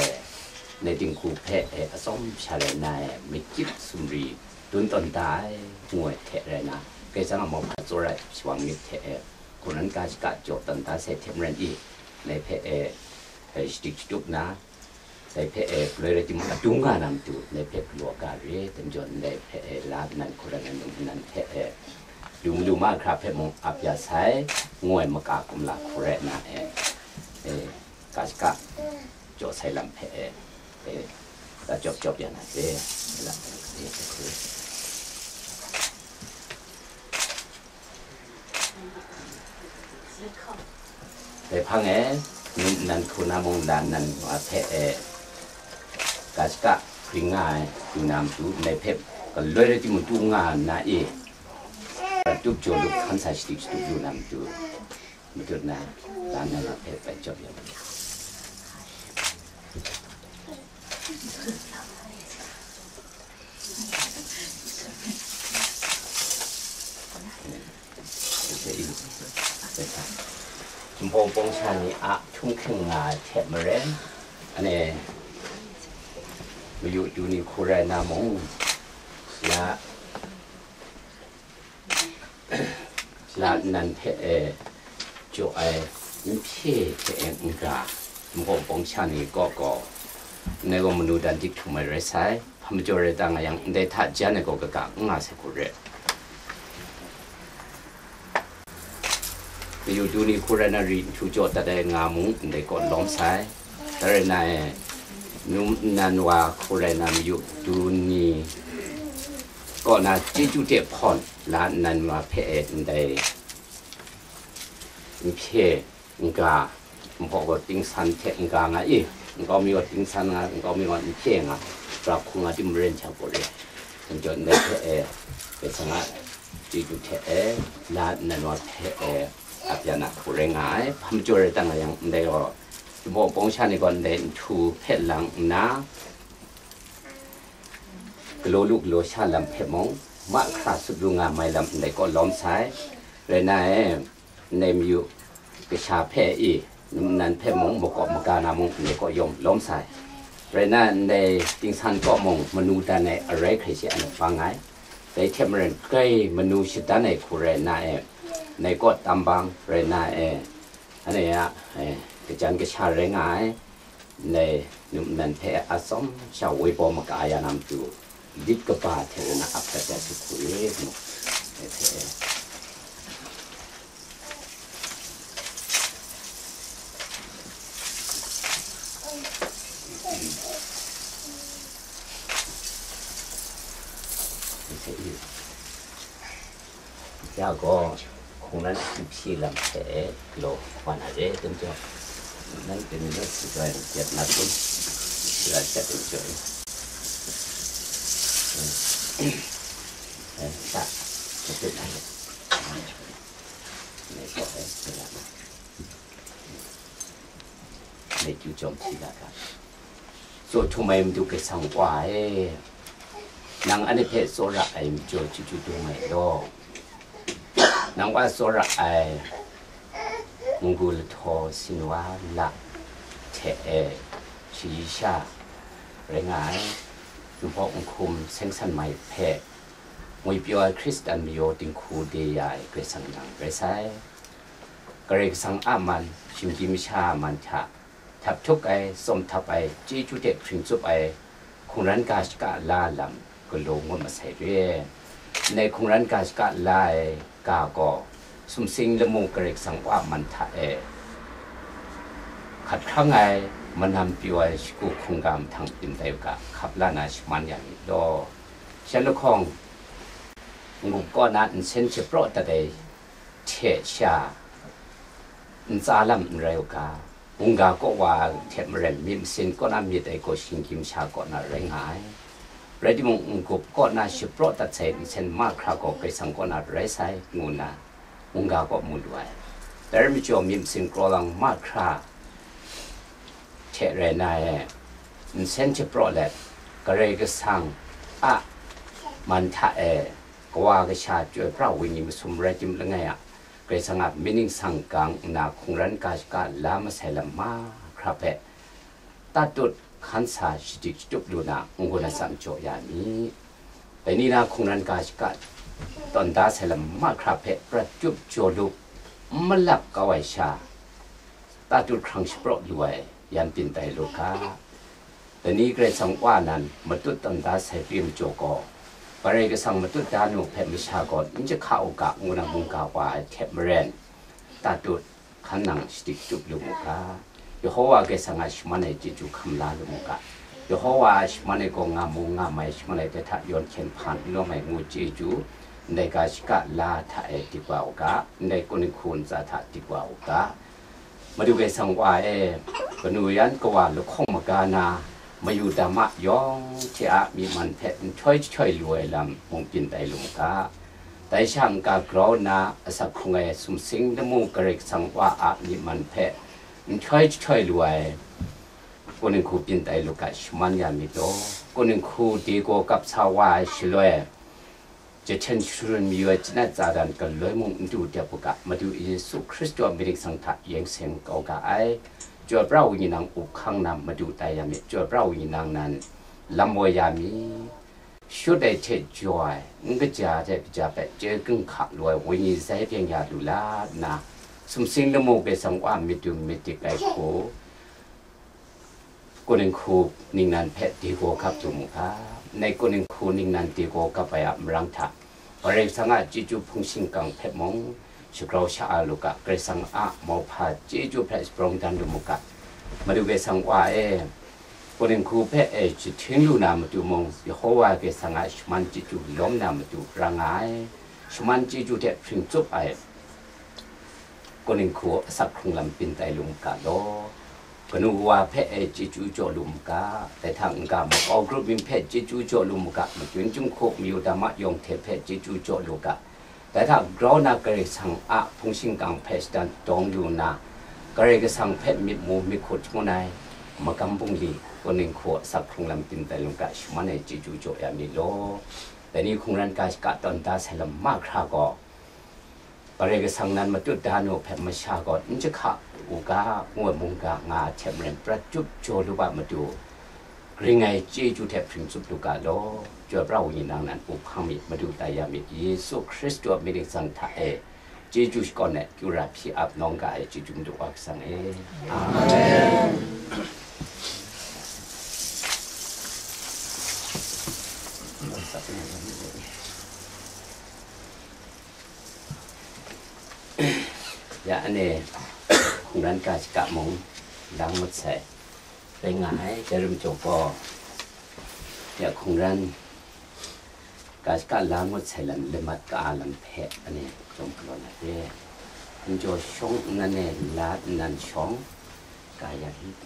ndai dinghku hpe e atsawm sha rai na e, makyit sumri dun tawn da ai, ngu ai hte rai na, Karai Kasang a mauhpa tsawra shawng myit hte e, hkungran ga shaka jaw tawn da sai hte maren i, ndai hpe e, e shadik shatup na, dai hpe e galoi rai timung, adung nga na matu, ndai hpe galaw ga re, dan jaw ndai hpe e la nnan hku rai nna, num nnan hpe e, lu malu mahkra hpe mung ap ya sai, ngu ai maka kumla hku rai na e, e, ga shaka jaw sai lam hpe e, e, da jawp jawp ya na re, e la, e, e, e. Dai hpang e, num nnan hku na mung la nnan wa hpe e, ga shaka hpring nga ai, du na matu, ndai hpe galoi rai timung, tu nga nna e, tup jaw lup hkan sa shadik shatup lu na matu, matut na, la nnan wa hpe bai jawp ya matu. Jinghpaw bawng sha ni a htum hkring nga ai hte maren, anhte mayu du ni hku rai na mung, la, la nnan hpe e jaw ai n hpye hte e n ga, Jinghpaw bawng sha ni kaw gaw, ndai gaw manu dan dik htum ai rai sai. Hpa majaw rai ta nga yang, ndai hta jan ai gaw kaga n nga sai hku re. Mayu du ni hku rai na, ri nhtu jaw dat ai nga mung, ndai kaw lawm sai. Dai rai na e, num nnan wa hku rai na, mayu du ni kaw na chyeju hte hpawn la nnan wa hpe e ndai n hpye n ga, Jinghpaw gaw tingsan hte n ga nga i, nkau mi gaw tingsan nga, nkau mi gaw n hpye nga, pra hku nga di maren hta gaw re. Anhte ndai hpe e, Karai Kasang a chyeju hte e, la nnan wa hpe e, ap ya na hku rai nga ai. Hpa majaw rai ta nga yang, ndai gaw, Jinghpaw bawng sha ni gaw ndai nhtu hpe lang nna, galaw lu galaw sha lam hpe mung, mahkra sut lu nga mai lam ndai kaw lawm sai. Rai na e, ndai mayu kasha hpe i, num nnan hpe mung, makawp maga na mung, ndai kaw yawng lawm sai. Rai na, ndai tingsan kaw mung, manu dan ai arai hkrai shi anhte bang ai. Dai hte maren, grai manu shadan ai hku rai na e, ndai kaw tam bang rai na e, anhte a, e, kajan kasha rai nga ai. Ndai num nnan hpe atsawm sha woi baw maka ya na matu, lit kaba hte rau na ap dat ai hte hku re mu. Dai hpe, dai hpe, ya gaw, hkungran hpyi lam hte galaw wa na re, teng chyawm, nan pyi mi naw si gaw, jet na kun, sila jet teng chyawm, eh, sa, sa pyi na re, ne gaw, eh, sila na. Matthew chyawm hti la ga. Tsaw htum ai Madu Karai Kasang Wa e, nang anhte hpe tsawra ai majaw chyeju dum ai law. Nang wa tsawra ai n-gu lahtaw sinwa la hte e shayi sha rai nga ai, Jinghpaw n-hkum seng san mai hpe ngwipyaw ai Hkristan mayaw dinghku de ya ai Karai Kasang nang rai sai. Karai Kasang a man, shinggyim masha a man hta, htap htuk ai, tsawm htap ai, chyeju hte hpring tsup ai, hkungran ga shaka la lam galaw ngut masai re. Ndai hkungran ga shaka la ai ga gaw, sumsing lamu Karai Kasang Wa a man hta e hkat hkrang ai, manam pyaw ai shagu hkungga mahtang tim tai u ga, hkap la na shaman ya myit law. Shan lahkawng, n-gup kaw na nsen shapraw dat ai hte sha ntsa lam n rai u ga, mungga kaw wa hte maren myit masin kaw na myit ai gaw shinggyim sha kaw na rai nga ai. Rai timung, n-gup kaw na shapraw dat sai nsen mahkra gaw Karai Kasang kaw na rai sai, ngu nna mungga kaw mu lu ai. Dai rai majaw, myit masin kraw lang mahkra hte rai na e, nsen shapraw let, Karai Kasang a man hta e, kawa kasha chyoi pra ai wenyi masum rai tim langai a, Karai Kasang a myit ningsang gang nna hkungran ga shaka la masai lam mahkra hpe, tatut hkan sa shadik shatup lu na, n-gun atsam jaw ya mi. Dai ni na hkungran ga shaka tawn da sai lam mahkra hpe prat tup jaw lup, n malap kau ai sha, tatut hkrang shapraw lu ai yan byin tai lu ga. Dai ni Karai Kasang Wa nan matut tawn da sai pyi majaw gaw, Karai Kasang matut da nu hpe masha gaw n jahka u ga, ngu na mungga wa ai hte maren, tatut hkan nang shadik shatup lu mu ga. Yehowa Karai Kasang a shaman ai chyeju hkam la lu mu ga. Yehowa a shaman ai gaw nga mu nga mai, shaman ai dai hta yawn hkyen hpa n lawm ai ngu chyeju, ndai ga shaka la hta e dik wa u ga, ndai kaw ninghku ntsa hta dik wa u ga. Madu Karai Kasang Wa e, kanu yan kawa lahkawng maga na, mayu dama yawng hte a myi man hpe nhtoi jahtoi lu ai lam mung byin tai lu mu ga. Dai sha n-ga grau nna asak hkrung ai sumsing lamu Karai Kasang Wa a myi man hpe nhtoi jahtoi lu ai kaw ninghku byin tai lu ga, shaman ya mi law, kaw ninghku de gaw gap sa wa ai shaloi, jahten sharun mayu ai janat tsadan galoi mung n du dep u ga, Madu Yesu Hkristu a myit ningsang hta yeng seng kau ga ai. Chyoi pra ai wenyi nang up hkang na madu tai ya mi, chyoi pra ai wenyi nang nan lam woi ya mi. Shut ai hte jaw ai, n kaja hte kaja hpe chye ginhka lu ai wenyi zai byeng ya lu la nna, sumsing lamu Karai Kasang Wa myit du myit dik ai hku, kaw ninghku ningnan hpe de gaw gap lu mu ga. Ndai kaw ninghku ningnan de gaw gap ai a marang hta, Karai Kasang a chyeju hpung shingkang hpe mung shagrau sha-a lu ga, Karai Kasang a mauhpa chyeju hpe shabrawng dan lu mu ga. Madu Karai Kasang Wa e, kaw ninghku hpe e jahting lu na matu mung, Yehowa Karai Kasang a shaman chyeju lawm na matu ra nga ai, shaman chyeju hte hpring tsup ai kaw ninghku asak hkrung lam byin tai lu mu ga law. Kanu kawa hpe e chyeju jaw lu mu ga, dai hta n-ga makau grup mying hpe chyeju jaw lu mu ga, makyin chyum hku mayu dama yawng hte hpe chyeju jaw lu ga, dai hta grau na Karai Kasang a hpung shingkang hpe shadan dawng lu nna, Karai Kasang hpe myit mu myit hkut shangun ai magam bungli kaw ninghku asak hkrung lam byin tai lu ga, shaman e chyeju jaw ya mi law. Dai ni hkungran ga shaka tawn da sai lam mahkra gaw, Karai Kasang nan matut da nu hpe masha gaw n jahka u ga, ngu ai mungga nga ai hte maren, prat tup jaw lu ga matu, gring ai chyeju hte hpring tsup lu ga law. Chyoi pra ai wenyi nang nan up hkang mi, madu tai ya mi, Yesu Hkristu a myit ningsang hta e chyeju shakawn ai, kyu ra hpyi ap nawng ga ai chyeju Madu Wa Kasang e. Amen. Ya, ane, hkungran ga shaka mung, lang ngut sai, rai nga ai, dai rum jaw gaw, ya, hkungran ga shaka lang ngut sai lam, lamat ka a lam hpe, ane, chyawm galaw na de. N jaw shawng nnan e la nnan shawng, ga ya hit.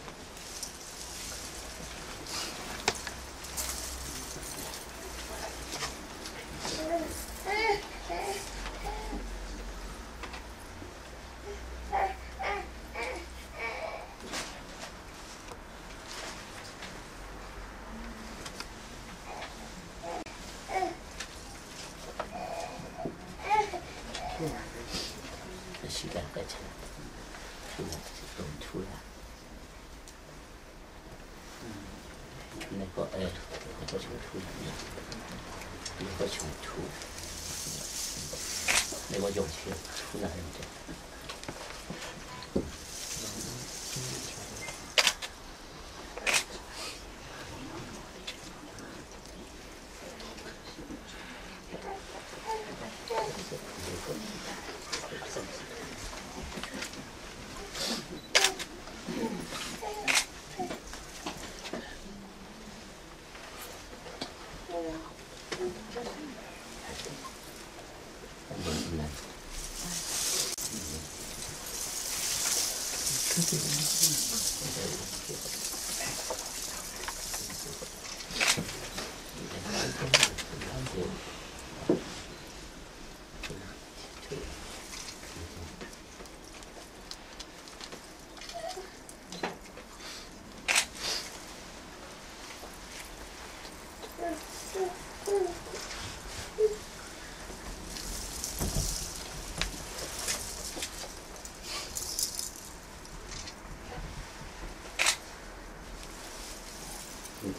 Ya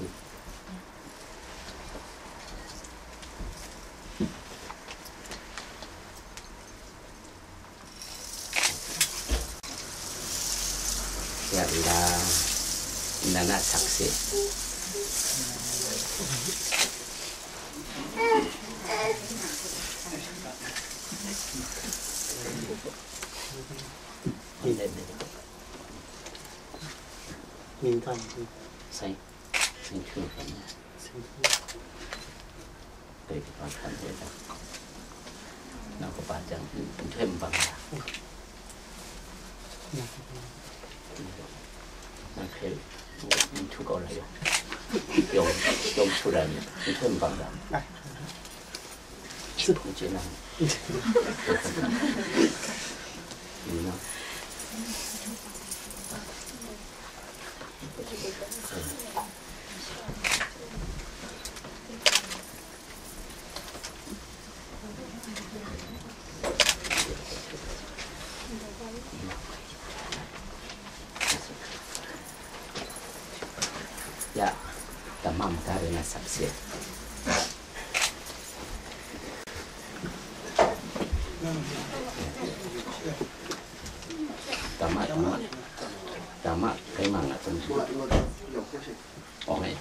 Allah, nana saksi. Min kan. Sai. Sing hkru hkran ya. Sing hkru. Dai kaba hkran ya da. Na kaba jang, nhtoi nbang da. Na hkre, ntu kau la yawng. Yawng, yawng hkru da ni, nhtoi nbang da. Hkru chye na. Ni na. Ya, tamang dari na saksi. Tama, tama. Tama, kaimang a tun. Ong ai.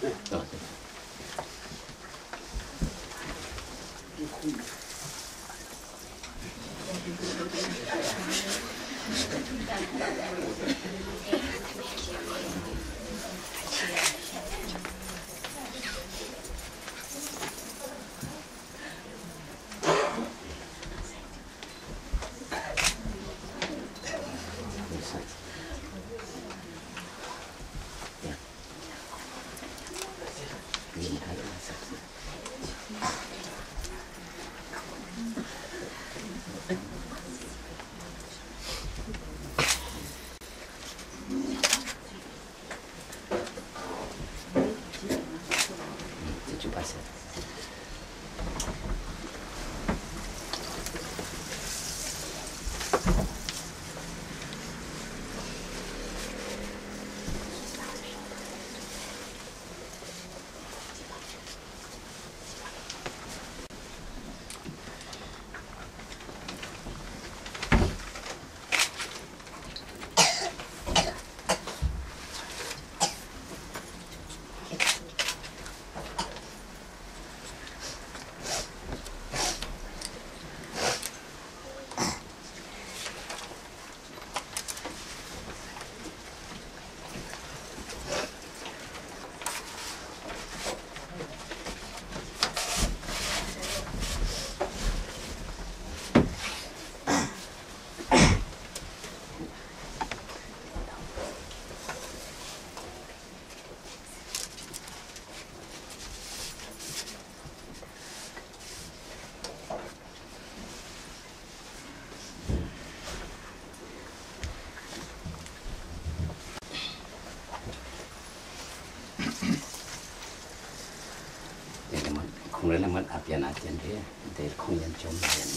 Hkungren lamat a pyan a hten hte, ndai hkungyan chyawm na yan.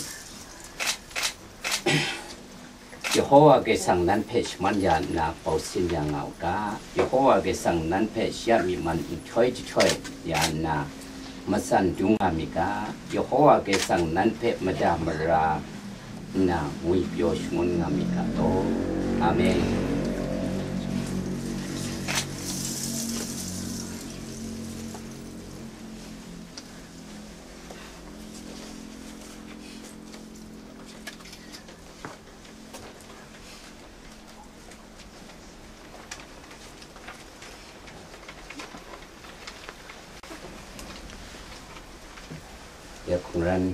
Yehowa Karai Kasang nan hpe shaman ya nna, bau sin ya nga u ga. Yehowa Karai Kasang nan hpe shi a myi man nhtoi jahtoi ya nna, matsan dung nga mi ga. Yehowa Karai Kasang nan hpe mada mara nna, ngwipyaw shangun nga mi ga law. Amen. Ya hkungran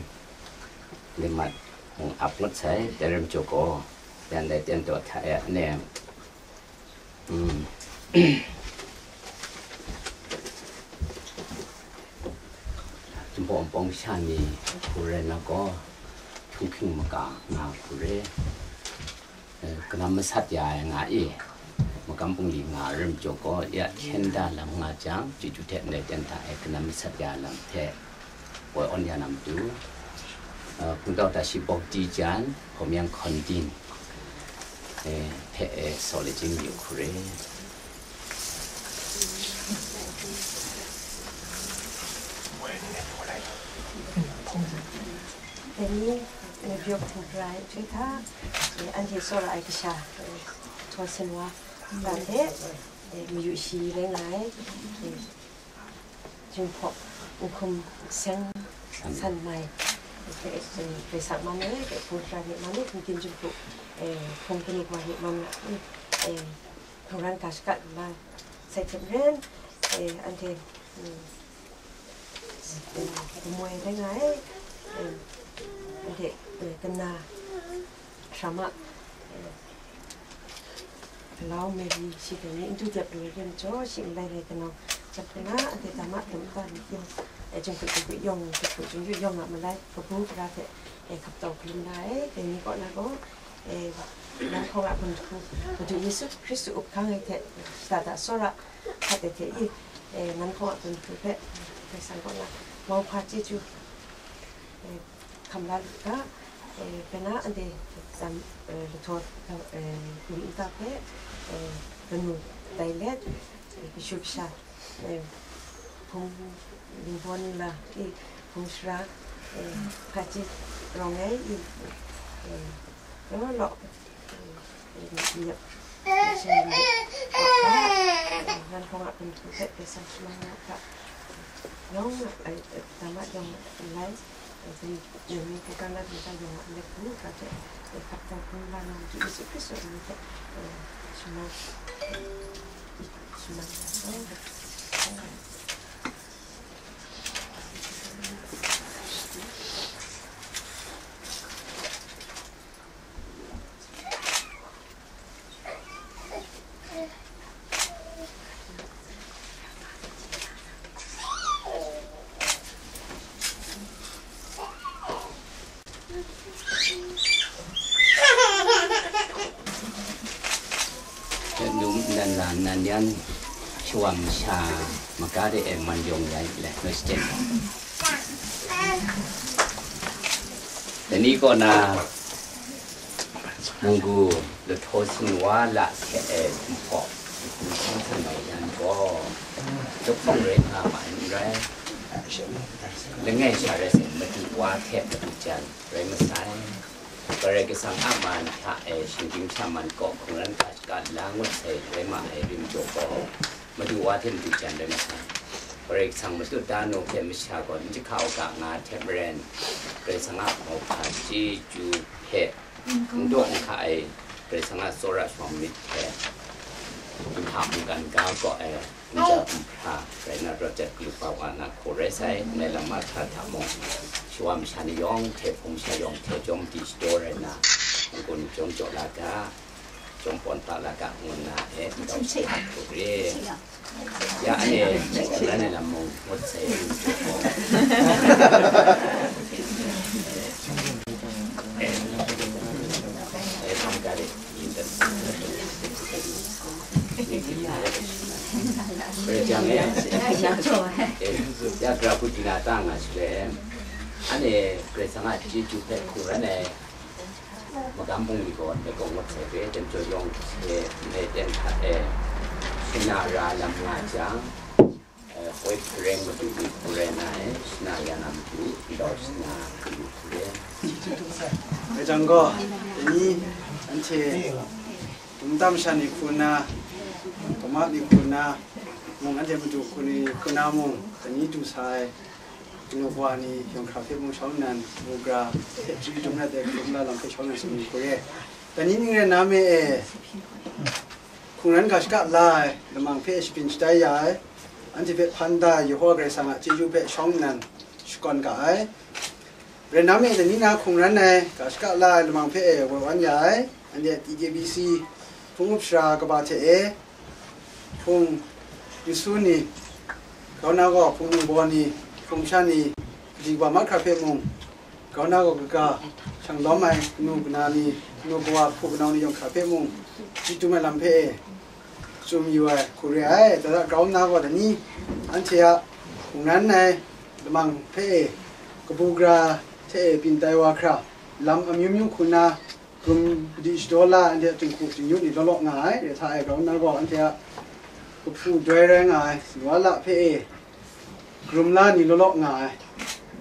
limat hpung ap ngut sai, dai ram jaw gaw, yan dai ten taw hta e, ane, mm, Jinghpaw Wunpawng sha ni hku rai na gaw, hkying hkying maka nga hku re. Eh, kanam masat ya ai nga i, magam bungli nga ai ram jaw gaw, ya hkyen da lam nga jang, chyeju hte ndai ten hta e kanam masat ya ai lam hte, woi awn ya na matu, eh, hpungtau tashi bawk di jan, hkawm yang hkawn din, eh, hpe, eh, saw le ching yu hku re. Dai ni, eh, byawk hkungrai joi hta, eh, anhte tsawra ai kasha, eh, Htaw Sin Wa, dan hte, eh, mayu shi rai nga ai, eh, Jinghpaw Nhkum Seng San Mai, eh, eh, Grai Sang man e, eh, hkungrai ni man e, hpungdim jinghku, eh, hpung kanu wa ni man e, eh, hkungran ga shakat la sai hte maren, eh, anhte, mm, eh, gumoi rai nga ai, eh, anhte, eh, kana, drama, eh, Lau Mary shi dai ni, Ntu Dep Lu Rim Jaw, shi nlai rai kanau jap kena, anhte dama dum ta ni yin, eh, jingkut jingkut yawng, jingkut jingkut yawng a malai, kabu gara hte, eh, hkap tau hkalum la ai, dai ni kaw na gaw, eh, nan hkawng a gun hku, Madu Yesu Hkristu up hkang ai hte, shada da tsawra, hkat ai hte i, eh, nan hkawng a gun hku hpe, Karai Kasang kaw na, mauhpa chyeju, eh, hkam la lu ga, eh, pena anhte tam, eh, lahtaw, eh, gun nta hpe, eh, kanu tai let, eh, kashu kasha, eh, hpung lingbawn la i, hpung shara, eh, hpaji rawng ai i, eh, law law, eh, eh, eh, nan hkawng a gun hku hpe, eh, sa shamang na hta, yawng, eh, eh, dama yawng lai, eh, Yawng mi hkungga na hkungga yawng a nek hkungga hte, e hkap tau hkungga na matu Yesu Hkristu a mying hte, e, shaman, shaman ya taw, Dum nan la nan yan shawa masha maga de e man yawng rai le, no shiten. Dai ni kaw na, munggu lahtaw sin wa la hte e hkum hpaw, hkum hpang hkrum ai yan gaw, lahkawng rai nga ma ai n rai. Langai sha rai sai, madu wa hte madu jan rai masai. Karai Kasang a man hta e shinggyim sha man kaw hkungran hta shaka la ngut sai rai ma ai rim jaw gaw, madu wa hte madu jan rai masai. Karai Kasang matut da nu hpe masha gaw n jahka u ga nga ai hte maren, Karai Kasang a mauhpa chyeju hpe n daw n hka ai, Karai Kasang a tsawra shawng myit hte, n hta mungkan ga kaw ai, n ja n hpra rai na, rawt jat galu pa wa na hku rai sai. Ndai lam mahkra hta mung, shawa masha ni yawng hte, hpung masha yawng hte, chyawm di shadaw rai na, n-gun chyawm jaw la ga, chyawm pawn pa la ga, ngu nna e, ndau shi hku re. Ya, ane, ane lam mung ngut sai. Ya, gra hku di na ta nga shi le, ane, Karai Kasang a chyeju hpe hkungran ai magam bungli gaw, ndai gaw ngut sai hpe, Dai majaw yawng hte ndai ten hta e shana ra lam nga jang, eh, poi hpareng madu ni hku rai na e, shana ya na matu, ndau shana hku re. Dai jang gaw, dai ni anhte dum tam sha ni hku nna, kama ni hku nna, mung anhte madu hku ni hku nna mung, dai ni du sa ai, kanu kawa ni yawng hkra hpe mung shawng nnan, munggra hpe chyeju dum rat ai hkrum la lam hpe shawng nnan sumri hku re. Dai ni ning rai nna me e, hkungran ga shaka la ai lamang hpe e shabyin shatai ya ai, anhte hpe hpan da ai Yehova Karai Kasang a chyeju hpe shawng nnan shakawn ga ai. Rai nna me e, dai ni na hkungran ai ga shaka la ai lamang hpe e woi wan ya ai, anhte T K B C hpung up shara kaba hte e, hpung Yesu ni, grau na gaw hpung ningbaw ni, hpung sha ni, kaji kaba mahkra hpe mung, grau na gaw kaga, shang lawm ai kanu kana ni, kanu kawa, hpu kanau ni yawng hkra hpe mung, chyeju dum ai lam hpe e, tsun yu ai hku re ai. Dada grau nna gaw, dai ni anhte a hkungran ai lamang hpe e, kabu gara hte e byin tai wa hkra, lam amyu myu hku nna, Hkrum padi shadaw la ai, anhte a jinghku jingyu ni law law nga ai, re hta e, grau nna gaw anhte a kahpu doi rai nga ai, Sinwa la hpe e, hkrum la ni law law nga ai,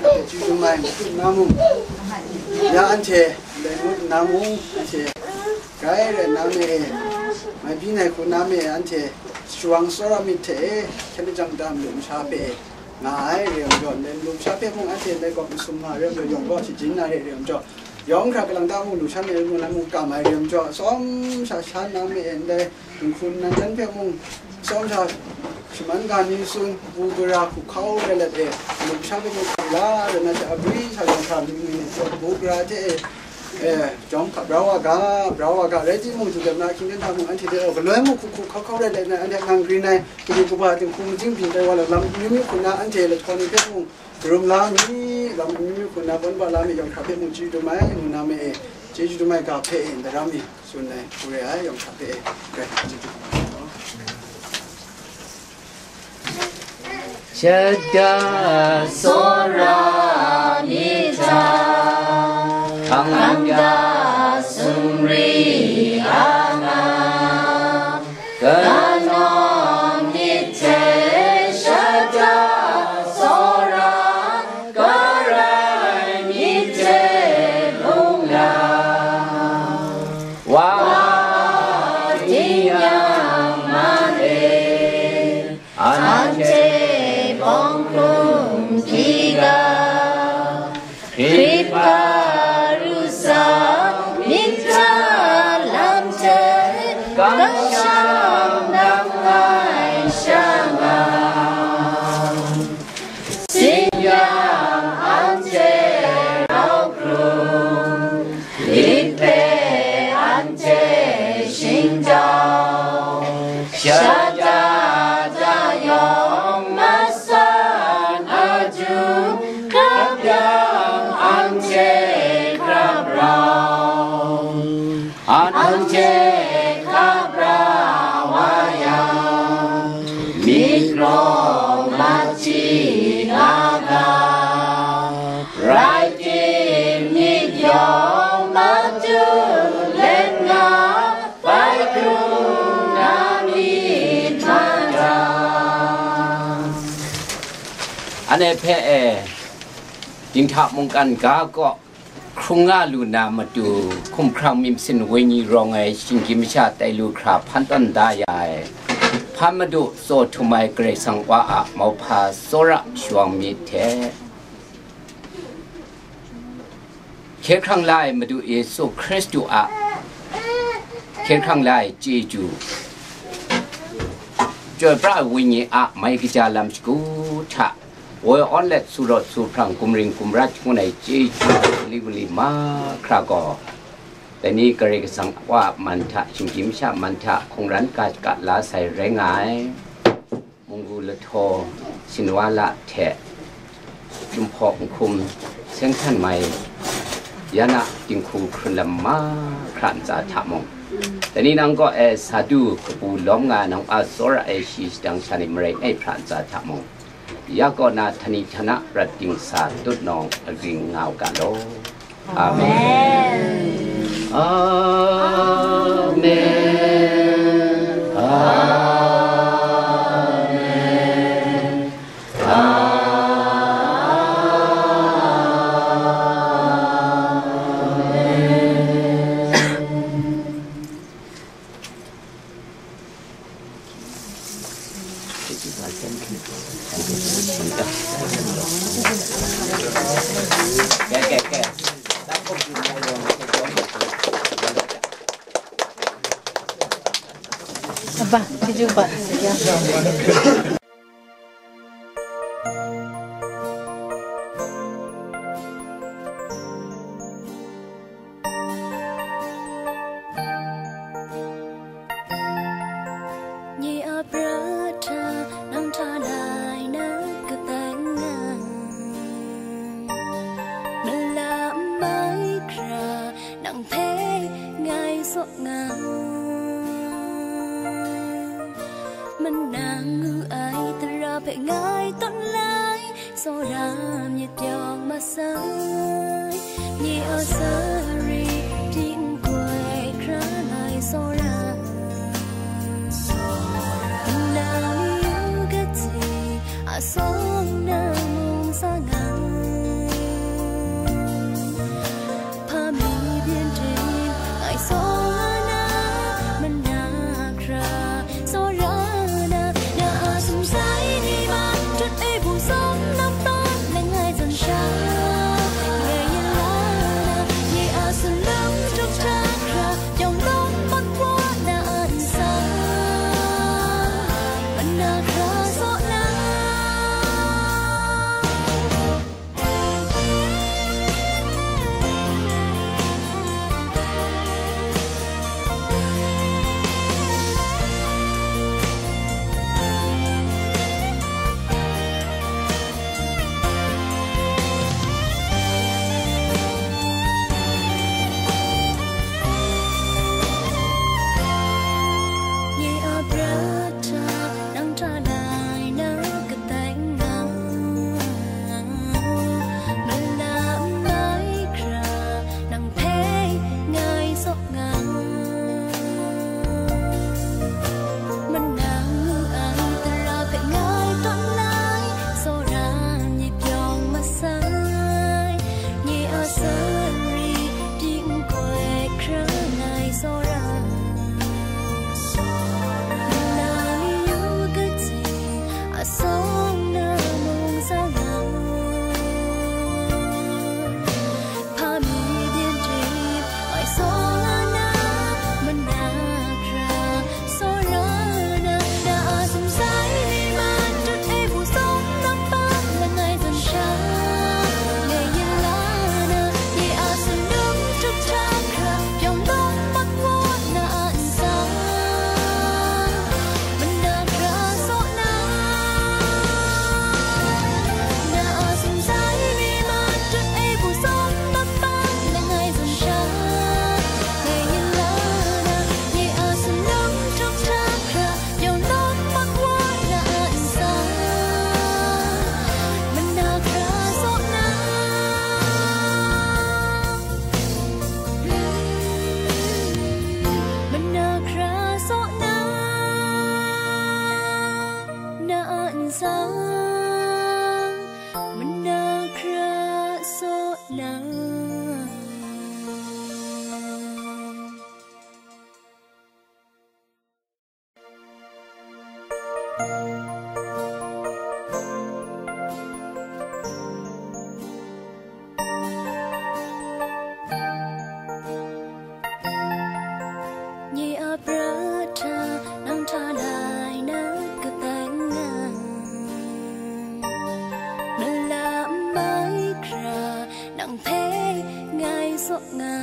hpe chyeju mai, ngut na mung, ya anhte ndai ngut na mung, anhte grai rai nna me e, mai byin ai hku na me e, anhte shawang tsawra myit hte e, hkyen lajang da malu masha hpe e, nga ai re ai majaw, ndai malu masha hpe mung anhte ndai gawp masum nga re ai majaw, yawng gaw shajin na re re ai majaw, yawng hkra kalang ta mung, lu shan ai mung, na mung kam ai re ai majaw, tsawm sha shan na me e, ndai Dinghku nan jan hpe mung, tsawm sha shaman ga ni tsun, bu gara hku hkau rai let e, malu masha hpe mung kam la, rai na hte abri sa yawng hkra myit mi ni, bu gara hte e, e, jawm hkap brau wa ga, brau wa ga, rai timung, judep na hkying hten hta mung, anhte hte, o, galoi mung hku hku hkau hkau rai let na, anhte ngang grin ai, kabu kaba dinghku majing byin tai wa lam, lam amyu myu hku na, anhte lahtaw ni hpe mung, karum la mi, lam amyu myu hku na, ban ba la mi, yawng hkra hpe mung chyeju dum ai, ngu na me e, chyeju dum ai ga hpe e, ndaram mi, tsun ai, hku re ai, yawng hkra hpe e, grai chyeju dum ai. Shada tsawra myit hta, hkangga sumri anga, kanau myit hte shada tsawra, garai myit hte lung la, wa ting yang man e. Anhte bawng hkrum hkyi ga, Hkrit hparu sa myit hta lam hte, kamsham dang ai sha nga, tsin yang anhte rau hkrum, lit hpe Hte hkap ra wa yang, myit kraw machyi nga ga, rai tim myit yawng machyu let nga, bai hkrung na myit mada. Anhte hpe e, dinghta mungkan ga kaw hkrung nga lu na matu, hkumhkrang myit masin wenyi rawng ai shinggyim masha tai lu hkra hpan tawn da ya ai, hpan madu tsaw htum ai Karai Kasang Wa a mauhpa tsawra shawng myit hte, hkye hkrang la ai Madu Yesu Hkristu a hkye hkrang la ai chyeju, chyoi pra ai wenyi a mai kaja lam shagu hta, woi awn let su rawt su hprang gumring gumrat shangun ai chyeju mali mali mahkra gaw, dai ni Karai Kasang Wa a man hta, shinggyim masha man hta hkungran ga shaka la sai rai nga ai. Munggu lahtaw, sinwa la hte, Chyum hpaw nhkum, seng htan mai, ya na dinghku hkrun lam mahkra ntsa hta mung, dai ni nang kaw e sa du kabu lawm nga ai nang a tsawra ai shi shadang sha ni marai ngai hpra ntsa hta mung, ya kaw na htani htana rat dingsa tutnawng agring nga u ga law. Amen. Amen. Amen. Amen. Abang, cucu pak. Nye a prat hta nang hta lai na katai nga, mala n mai hkra nang hpe ngai saw nga, manang ngu ai tara hpe ngai tawn lai. Tsawra myit yawng masai, nye a sari ting goi hkra ngai tsawra, nlang yu katsi a sawng na mung sa nga. Hpa mi byin ting ngai sawng nga na, mana hkra tsawra na, na a sumsai ni man, tut e bu sawng lam tawn langai zan sha, ngai yin la na, ye a sun lam tuk hta hkra, yawng lawng mat wa na a nsa, mana hkra tsaw na. Nye a prat hta nang hta lai na katai nga, mala n mai hkra nang hpe ngai tsaw nga, manang ngu ai tara hpe ngai tawn lai, tsawra myit yawng masai, nye a sari ting goi hkra ngai tsawra, nlang yu katsin a sawng na mung sa nga. Hpa mi byin ting ngai sawng nga na, mana hkra tsawra na, na a sumsai ni man, tut e bu sawng lam pa langai zan sha, ngai yin la na, ye na. Nye a prat hta nang hta lai na katai nga, mala n mai hkra nang hpe ngai saw nga,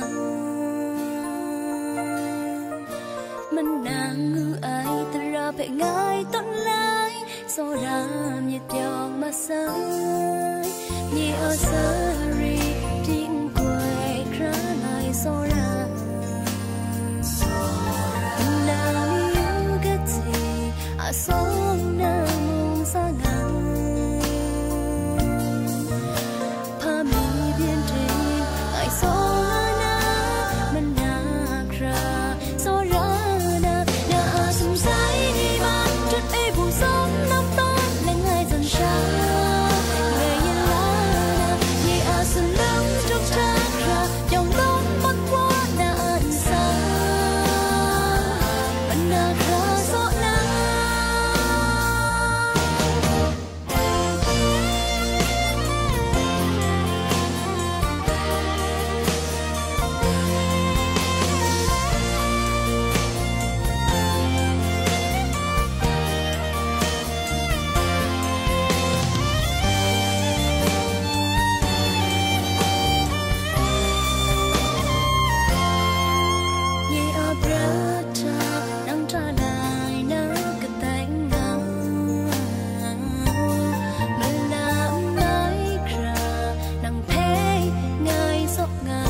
manang ngu ai tara hpe ngai tawn lai, tsawra myit pyaw masai, nye a sari ting goi hkra ngai tsawra, nang yu katsi a sawng na mung sa nga. Hpa mi byin ting ngai tsawra na, mana hkra tsawra na, na a sumsai ni ma, tut e bu sawng na pa, langai zan sha, ngai yin la na, ye a sun lam tuk hta hkra, yawng lawm mak wa na a nsa, mana hkra tsawra na. Nye a prat hta nang hta lai na katai nga, mala n mai hkra nang hpe ngai tsawk nga.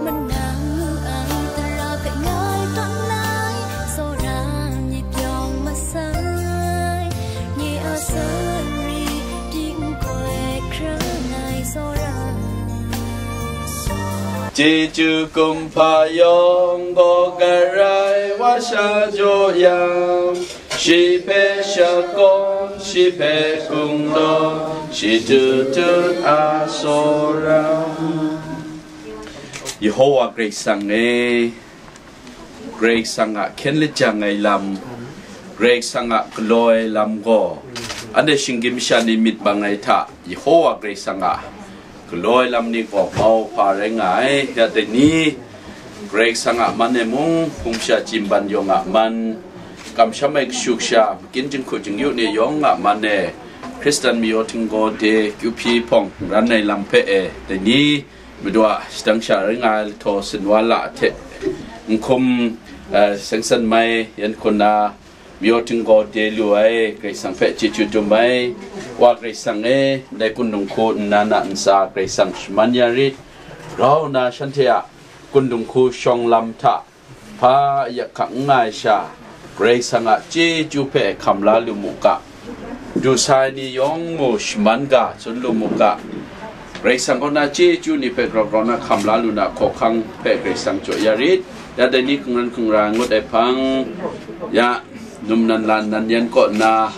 Manang ngu ai tara hpe ngai tawn lai, tsawra myit yawng masai, nye a sari ting goi hkra ngai tsawra. Chyeju kumhpa yawng gaw garai wa sha jaw yang, shi hpe shakawn, shi hpe hkungdawn, shi tut tut a tsawra. Yehowa Karai Kasang e, Karai Kasang a hkyen lajang ai lam, Karai Kasang a galaw ai lam gaw, anhte shinggyim masha ni myit bang ai hta, Yehowa Karai Kasang a galaw ai lam ni gaw mau hpa rai nga ai. Ya dai ni, Karai Kasang a man e mung, hpung masha chyi nban yawng a man, kamsham ai kashu kasha, makyin jinghku jingyu ni yawng a man e, Hkristan mayaw htinggaw de kyu hpyi hpawng n ran ai lam hpe e, dai ni, Madu a shadang sha rai nga ai lahtaw sinwa la hte, n hkum, eh, seng san mai yan hkun na, mayaw htinggaw de lu ai Karai Kasang hpe chyeju dum ai. Wa Karai Kasang e, ndai kun dinghku nnan a ntsa Karai Kasang shaman ya rit. Grau nna shanhte a kun dinghku shawng lam hta hpa yak hkak n nga ai sha, Karai Kasang a chyeju hpe hkam la lu mu ga, du sa ai ni yawng mu shaman ga tsun lu mu ga, Karai Kasang kaw na chyeju ni hpe grau grau na hkam la lu na hkawhkang hpe Karai Kasang jaw ya rit. Ya dai ni hkungran hkungra ngut ai hpang, ya num nan lan nan yan kaw nna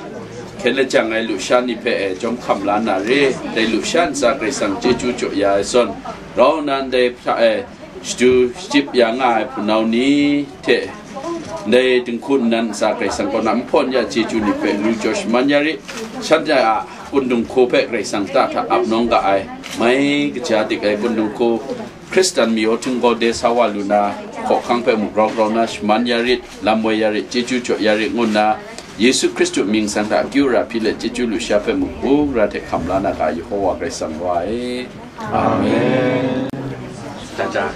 hkyen lajang ai lusha ni hpe e jawm hkam la na re. Dai lusha ntsa Karai Kasang chyeju jaw ya ai zawn, grau nna ndai hta e shadu shachyip ya nga ai hpunau ni hte ndai dinghku nnan ntsa Karai Kasang kaw na nhpawn ya chyeju ni hpe lu jaw shaman ya rit. Shanhte a kun dinghku hpe Karai Kasang ta hta ap nawng ga ai, mai kaja dik ai kun dinghku, Hkristan mayaw htinggaw de sa wa lu na, hkawhkang hpe mung grau grau na shaman ya rit, lam woi ya rit, chyeju jaw ya rit, ngu nna, Yesu Hkristu mying san hta akyu ara hpyi let chyeju lusha hpe mung hkungga hte hkam la na ga, Yehowa Karai Kasang wa ai. Amen. Cha cha.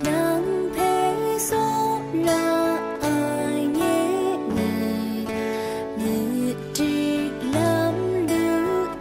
Nang hpe tsawra ai nye ni, myit dik lam lu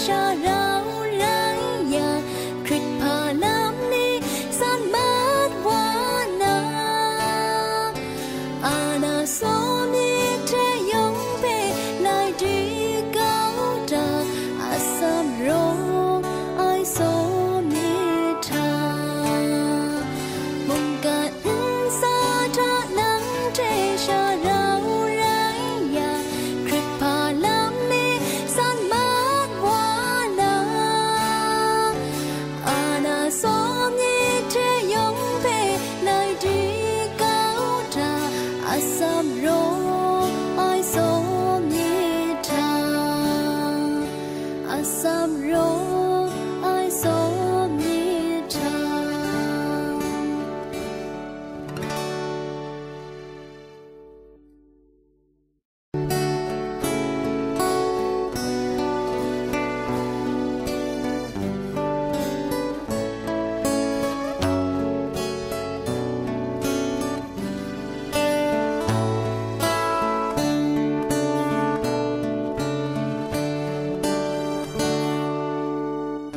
sha rau rai yang, hkrit hpa lam mi san mat wa na, ana saw myit hte yawng hpe lai di kau da, atsam rawng ai saw myit hta. Mungkan nsa hta nang hte sha rau rai yang, hkrit hpa lam mi san mat wa na, ana saw myit hte yawng hpe lai di kau da, atsam rawng ai saw myit hta, atsam rawng ai saw myit hta.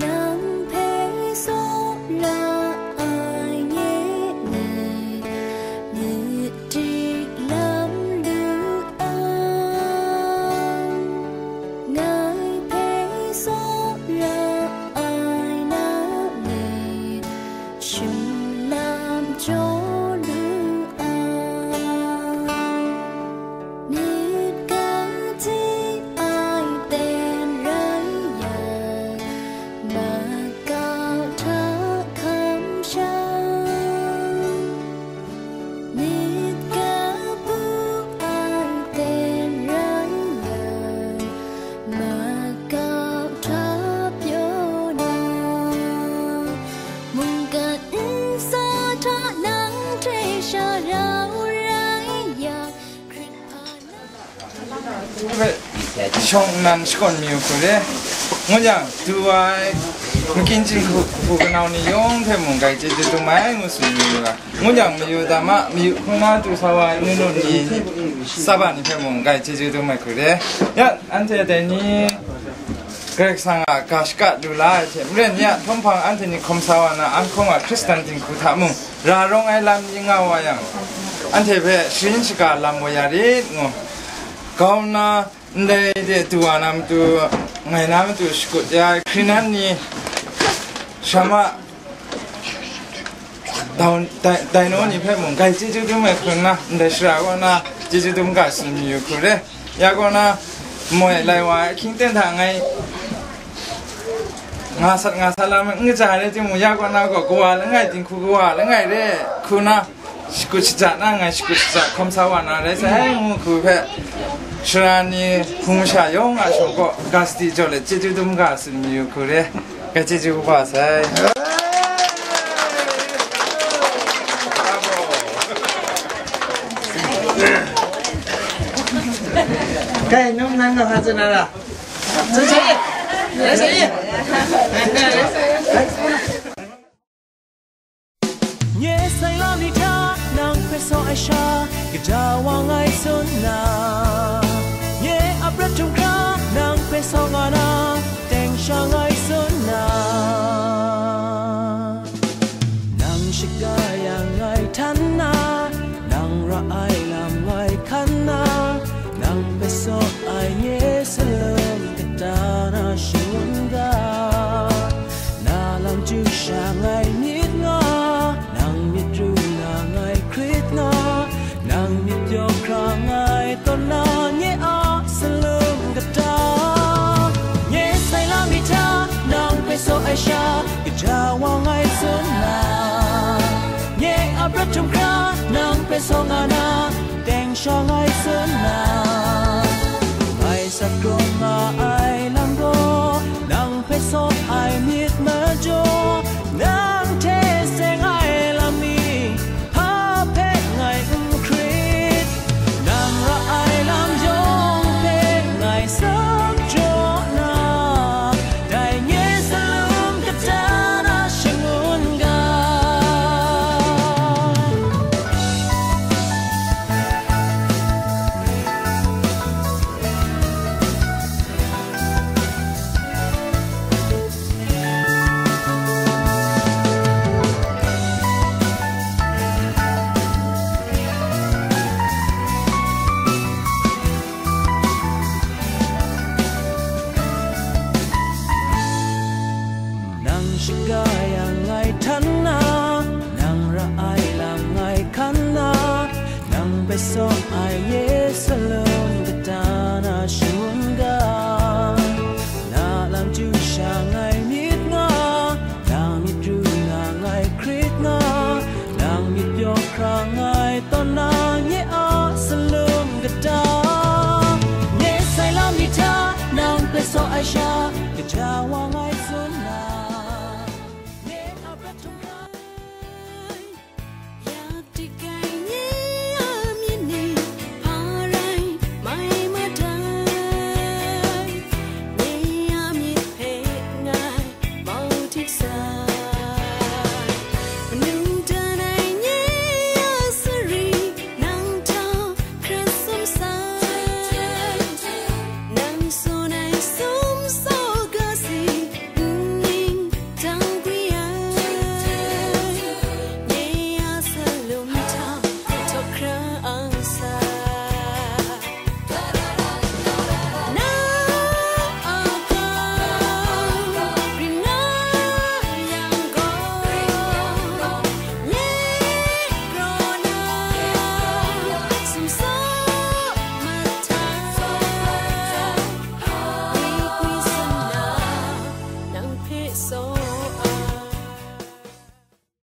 Nang hpe tsawra ai nye ni, myit dik lam lu ai, ngai hpe tsawra ai na ni, shim lam jaw lu ai. Myit ga hti ai ten rai yang, makau hta hkam shang, myit ga bu ai ten rai yang, makau hta pyaw na, mungkan nsa hta nang hte sha rau rai yang, hpe shawng nnan shakawn mayu hku re. Ngu yang, du wa ai makyin chyinghku hku kanau ni yawng hpe mung grai chyeju dum ai, ngu tsun mayu ga. Ngu yang, mayu dam a, mayu hkungga du sa wa ai nu nu ni, tsaba ni hpe mung grai chyeju dum ai hku re. Ya, anhte dai ni Karai Kasang a ga shaka lu la ai hte maren, ya, hpawng hpang anhte ni hkawm sa wa na, an hkawng a Hkristan dinghku hta mung, ra rawng ai lam ning nga wa yang, anhte hpe sharin shaga lam wa ya rit ngu, grau nna ndai de du wa na matu, ngai na matu shakut ya ai hkrinan ni, shama dau-, dai-, daino ni hpe mung grai chyeju dum ai hkrum nna, ndai shara kaw na chyeju dum ga tsun mayu hku re. Ya kaw na, moi lai wa ai ahkying ten hta ngai nga sat nga sat lam n kaja ai rai timung, ya kaw na gaw kawa langai, dinghku kawa langai re hku na, shakut shaja na, ngai shakut shaja hkawm sa wa na rai sai, ngu hku hpe, sara ni hpung masha yawng a shawng kaw ga sadi jaw let chyeju dum ga tsun mayu hku re. Grai chyeju kaba sai. Kai, num nan ga hpa tsun na ra? Tsun sai. Rai sai. Nye sai lam ni hta nang hpe saw ai sha, kaja wa ngai tsun na. Nye a prat htum hkra nang hpe saw nga na, teng sha ngai tsun na. Nang shaga yang ngai htan na, nang ra ai lam ngai hkan na, nang hpe saw ai nye salum kata na shangun ga. Na lam chyu sha ngai myit nga, nang myit ru na ngai hkrit nga, nang myit pyaw hkra ngai tawn na nye a salum kata. Nye sai lam mi hta nang hpe saw ai sha, kaja wa ngai tsun na. Nye a prat htum hkra nang hpe saw nga na, teng sha ngai tsun na. Ngai sat krum nga ai lam gaw, nang hpe saw ai myit majaw, nang hte seng ai lam mi, hpa hpe ngai n hkrit, nang ra ai lam yawng hpe ngai tsap jaw na, dai nye salum kata na shangun ga. Shaga yang ngai htan na, nang ra ai lam ngai hkan na, nang bai sawm ai